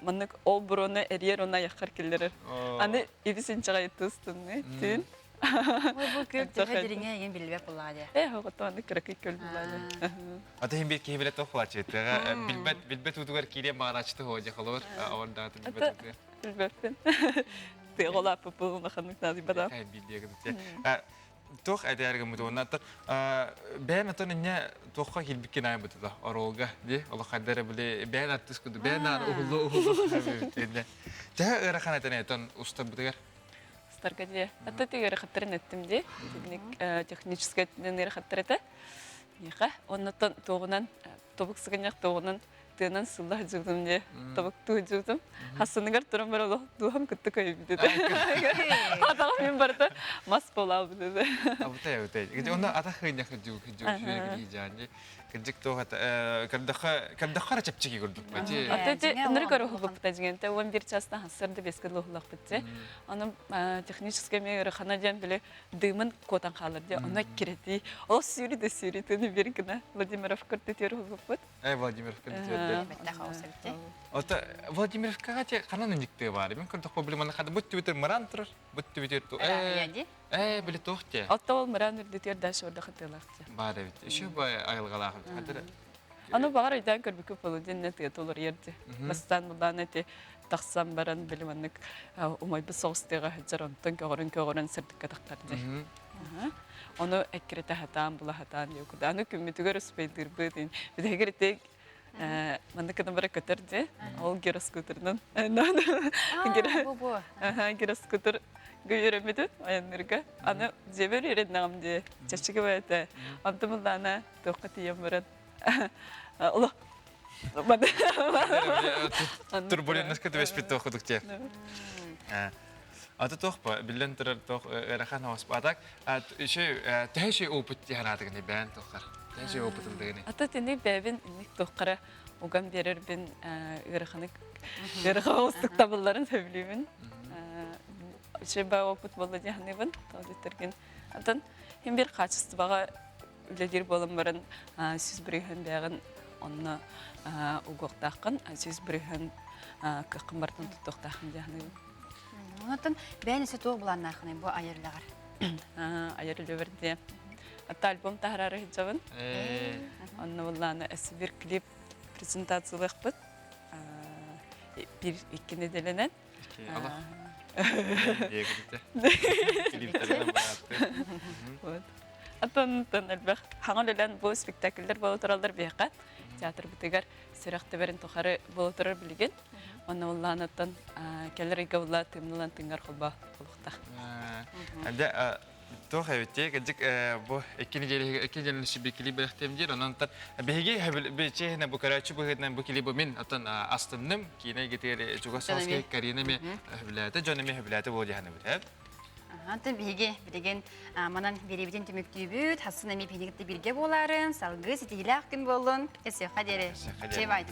I: Маннык ол буруону эриэр уна яххар киллерер. Аны ибис инчэҕэй тыстынны түүн.
A: Ой, бу күөл төһө дириҥэ эйигин биллибэт буоллаҕа дии.
I: Э, оҕотоonu кыракый күөл булааны.
B: Ата хин бир киһи билет тоқ булааччы. Билбэт билбэт уутугар киириэн баҕарааччыты хоодьа холор авардааты билбэт уутугар.
I: Билбэппин. Тыаҕалааппыт буолуна ханнык наадыйбатам.
B: Туох этээргин бутугунна бэйэн отон инне туохха киирбиккин аайбытыта оруолга ди олоххайдара били бэйэн артыыс курдук бэйэн аан уһуллу уһуллу төһө ыарахан этэн этон устарбытыгар
I: Устарга дии. Ата ти ыарахаттарын эттим дии. Техническэй ыарахаттар этэ. Миэхэ. Оннотон туоҕунан тобук сыгынньах туоҕунан тыанан сылла сылдьыбытым дии. Тобуктуу сылдьыбытым. Хассыныгар туран бар олох дууһам кытта көйбүт этэ. Атаҕым мин барыта мас буолаабыт этэ.
B: Абытай абытай. Онно атах хыынньах кырдьык кырдьык дьааньы. Кырдьык туох это көрдөххө көрдөххө эрэ чэпчэки курдук бати.
I: Ата ти ныры көрө дьиҥэнтэ 11 чаастан хассарда бескэ луһуллахпыт те. Аны техническэй ме ырыхана диэн били дымын куотан хаалар диэ. Онно киретии. Ол сүүрү да сүүрү тыны бир гына Владимиров көрдөтүөр уһуллуппут.
B: Э Владимиров көрдөтүөр. Ото Владимировкаҕа те ханан ыникты бар. Мен көрдөх проблеманы хада бут түбүтер мыран турар. Бут түбүтер ту. Э э били туох те.
I: Отто ол мыран үрдүтүөр дальше орда хатылах те.
B: Бар эбит. Еще бай айылгалаах. Хатыр
I: Аны баҕар өйдөөн көрбүккү полудень тыа толор ерди. Бастаан булаан эти тахсан баран били маннык умайбыт соҕус тыаҕа сылдьар онтон көҕөрөн көҕөрөн сырдыкка тахтар дии. Ону эккирэтэ хатаан була хатаан диye курдук. Аны күммүтүгэр успейдыырбыт. Бүтэһигэр ити маннык гына бара көтөр дии. Ол гироскутерынан. Гироскутер гүйөрөмүтүн айаннырга. Аны дьиэбэр үөрэннэҕим дии. Чаччыга бэйэтэ. Онтон буллаана туохха тиийэн баран Олох
B: Турбулентноска түбэспит туох кудук те. Аты туох ба биллэн турар туох ыарахан хос атак еще төһө опыт тиһанаатыгын бээн туоххар. Төһө опыт ылдыгыны.
I: Ата тини бэбин инник туоххара уган берербин ыараханы ыарахан оҕустук табылларын сөбүлүүбүн. Үчүгэй ба опыт болла диһаныбын. Тоҕо Антон хим бир качествоға үлэлиир буолан баран 100% бэйэҕин онно угуохтааххын, 100% кыаххын барытын туттуохтааххын дии саныыбын.
A: Онтон бэйэн өссө туох былааннааххыный бу айар үлэҕэр?
I: Айар үлэбэр диye. Атта альбом таһараары сылдьабын. Онно буллаана өссө бир клип презентациялыахпыт. Бир икки неделенен. Аттан элбэх хаҥал үлэн бу спектакльдер буола тураллар биһиэхэ театрбытыгар. сүрэхтэбэрин тухары буола турар билигин. Онно уллаанаттан кэлэр ыйга улла тымнылан тыҥгар холба холуктах.
B: Дьэ, туох эбит кырдьык бу икки неделя икки неделяны сүбикили бэлэхтиэм диир онон биһиги чиэһинэ бу көрөөччү быһыытынан бу кили бу мин оттон астынным киинэ гитири чугас соҕус Карина эми хөбүлээтэ дьон эми хөбүлээтэ буол диэханыбыт эт
A: Антон биһиги билигин манан биэриибитин түмүктүүбүт. Хассын эми биһиги бирге буоларын, салгыы ситиһилээх күн буоллун. Кэсиэххэ диэри. Чебайт.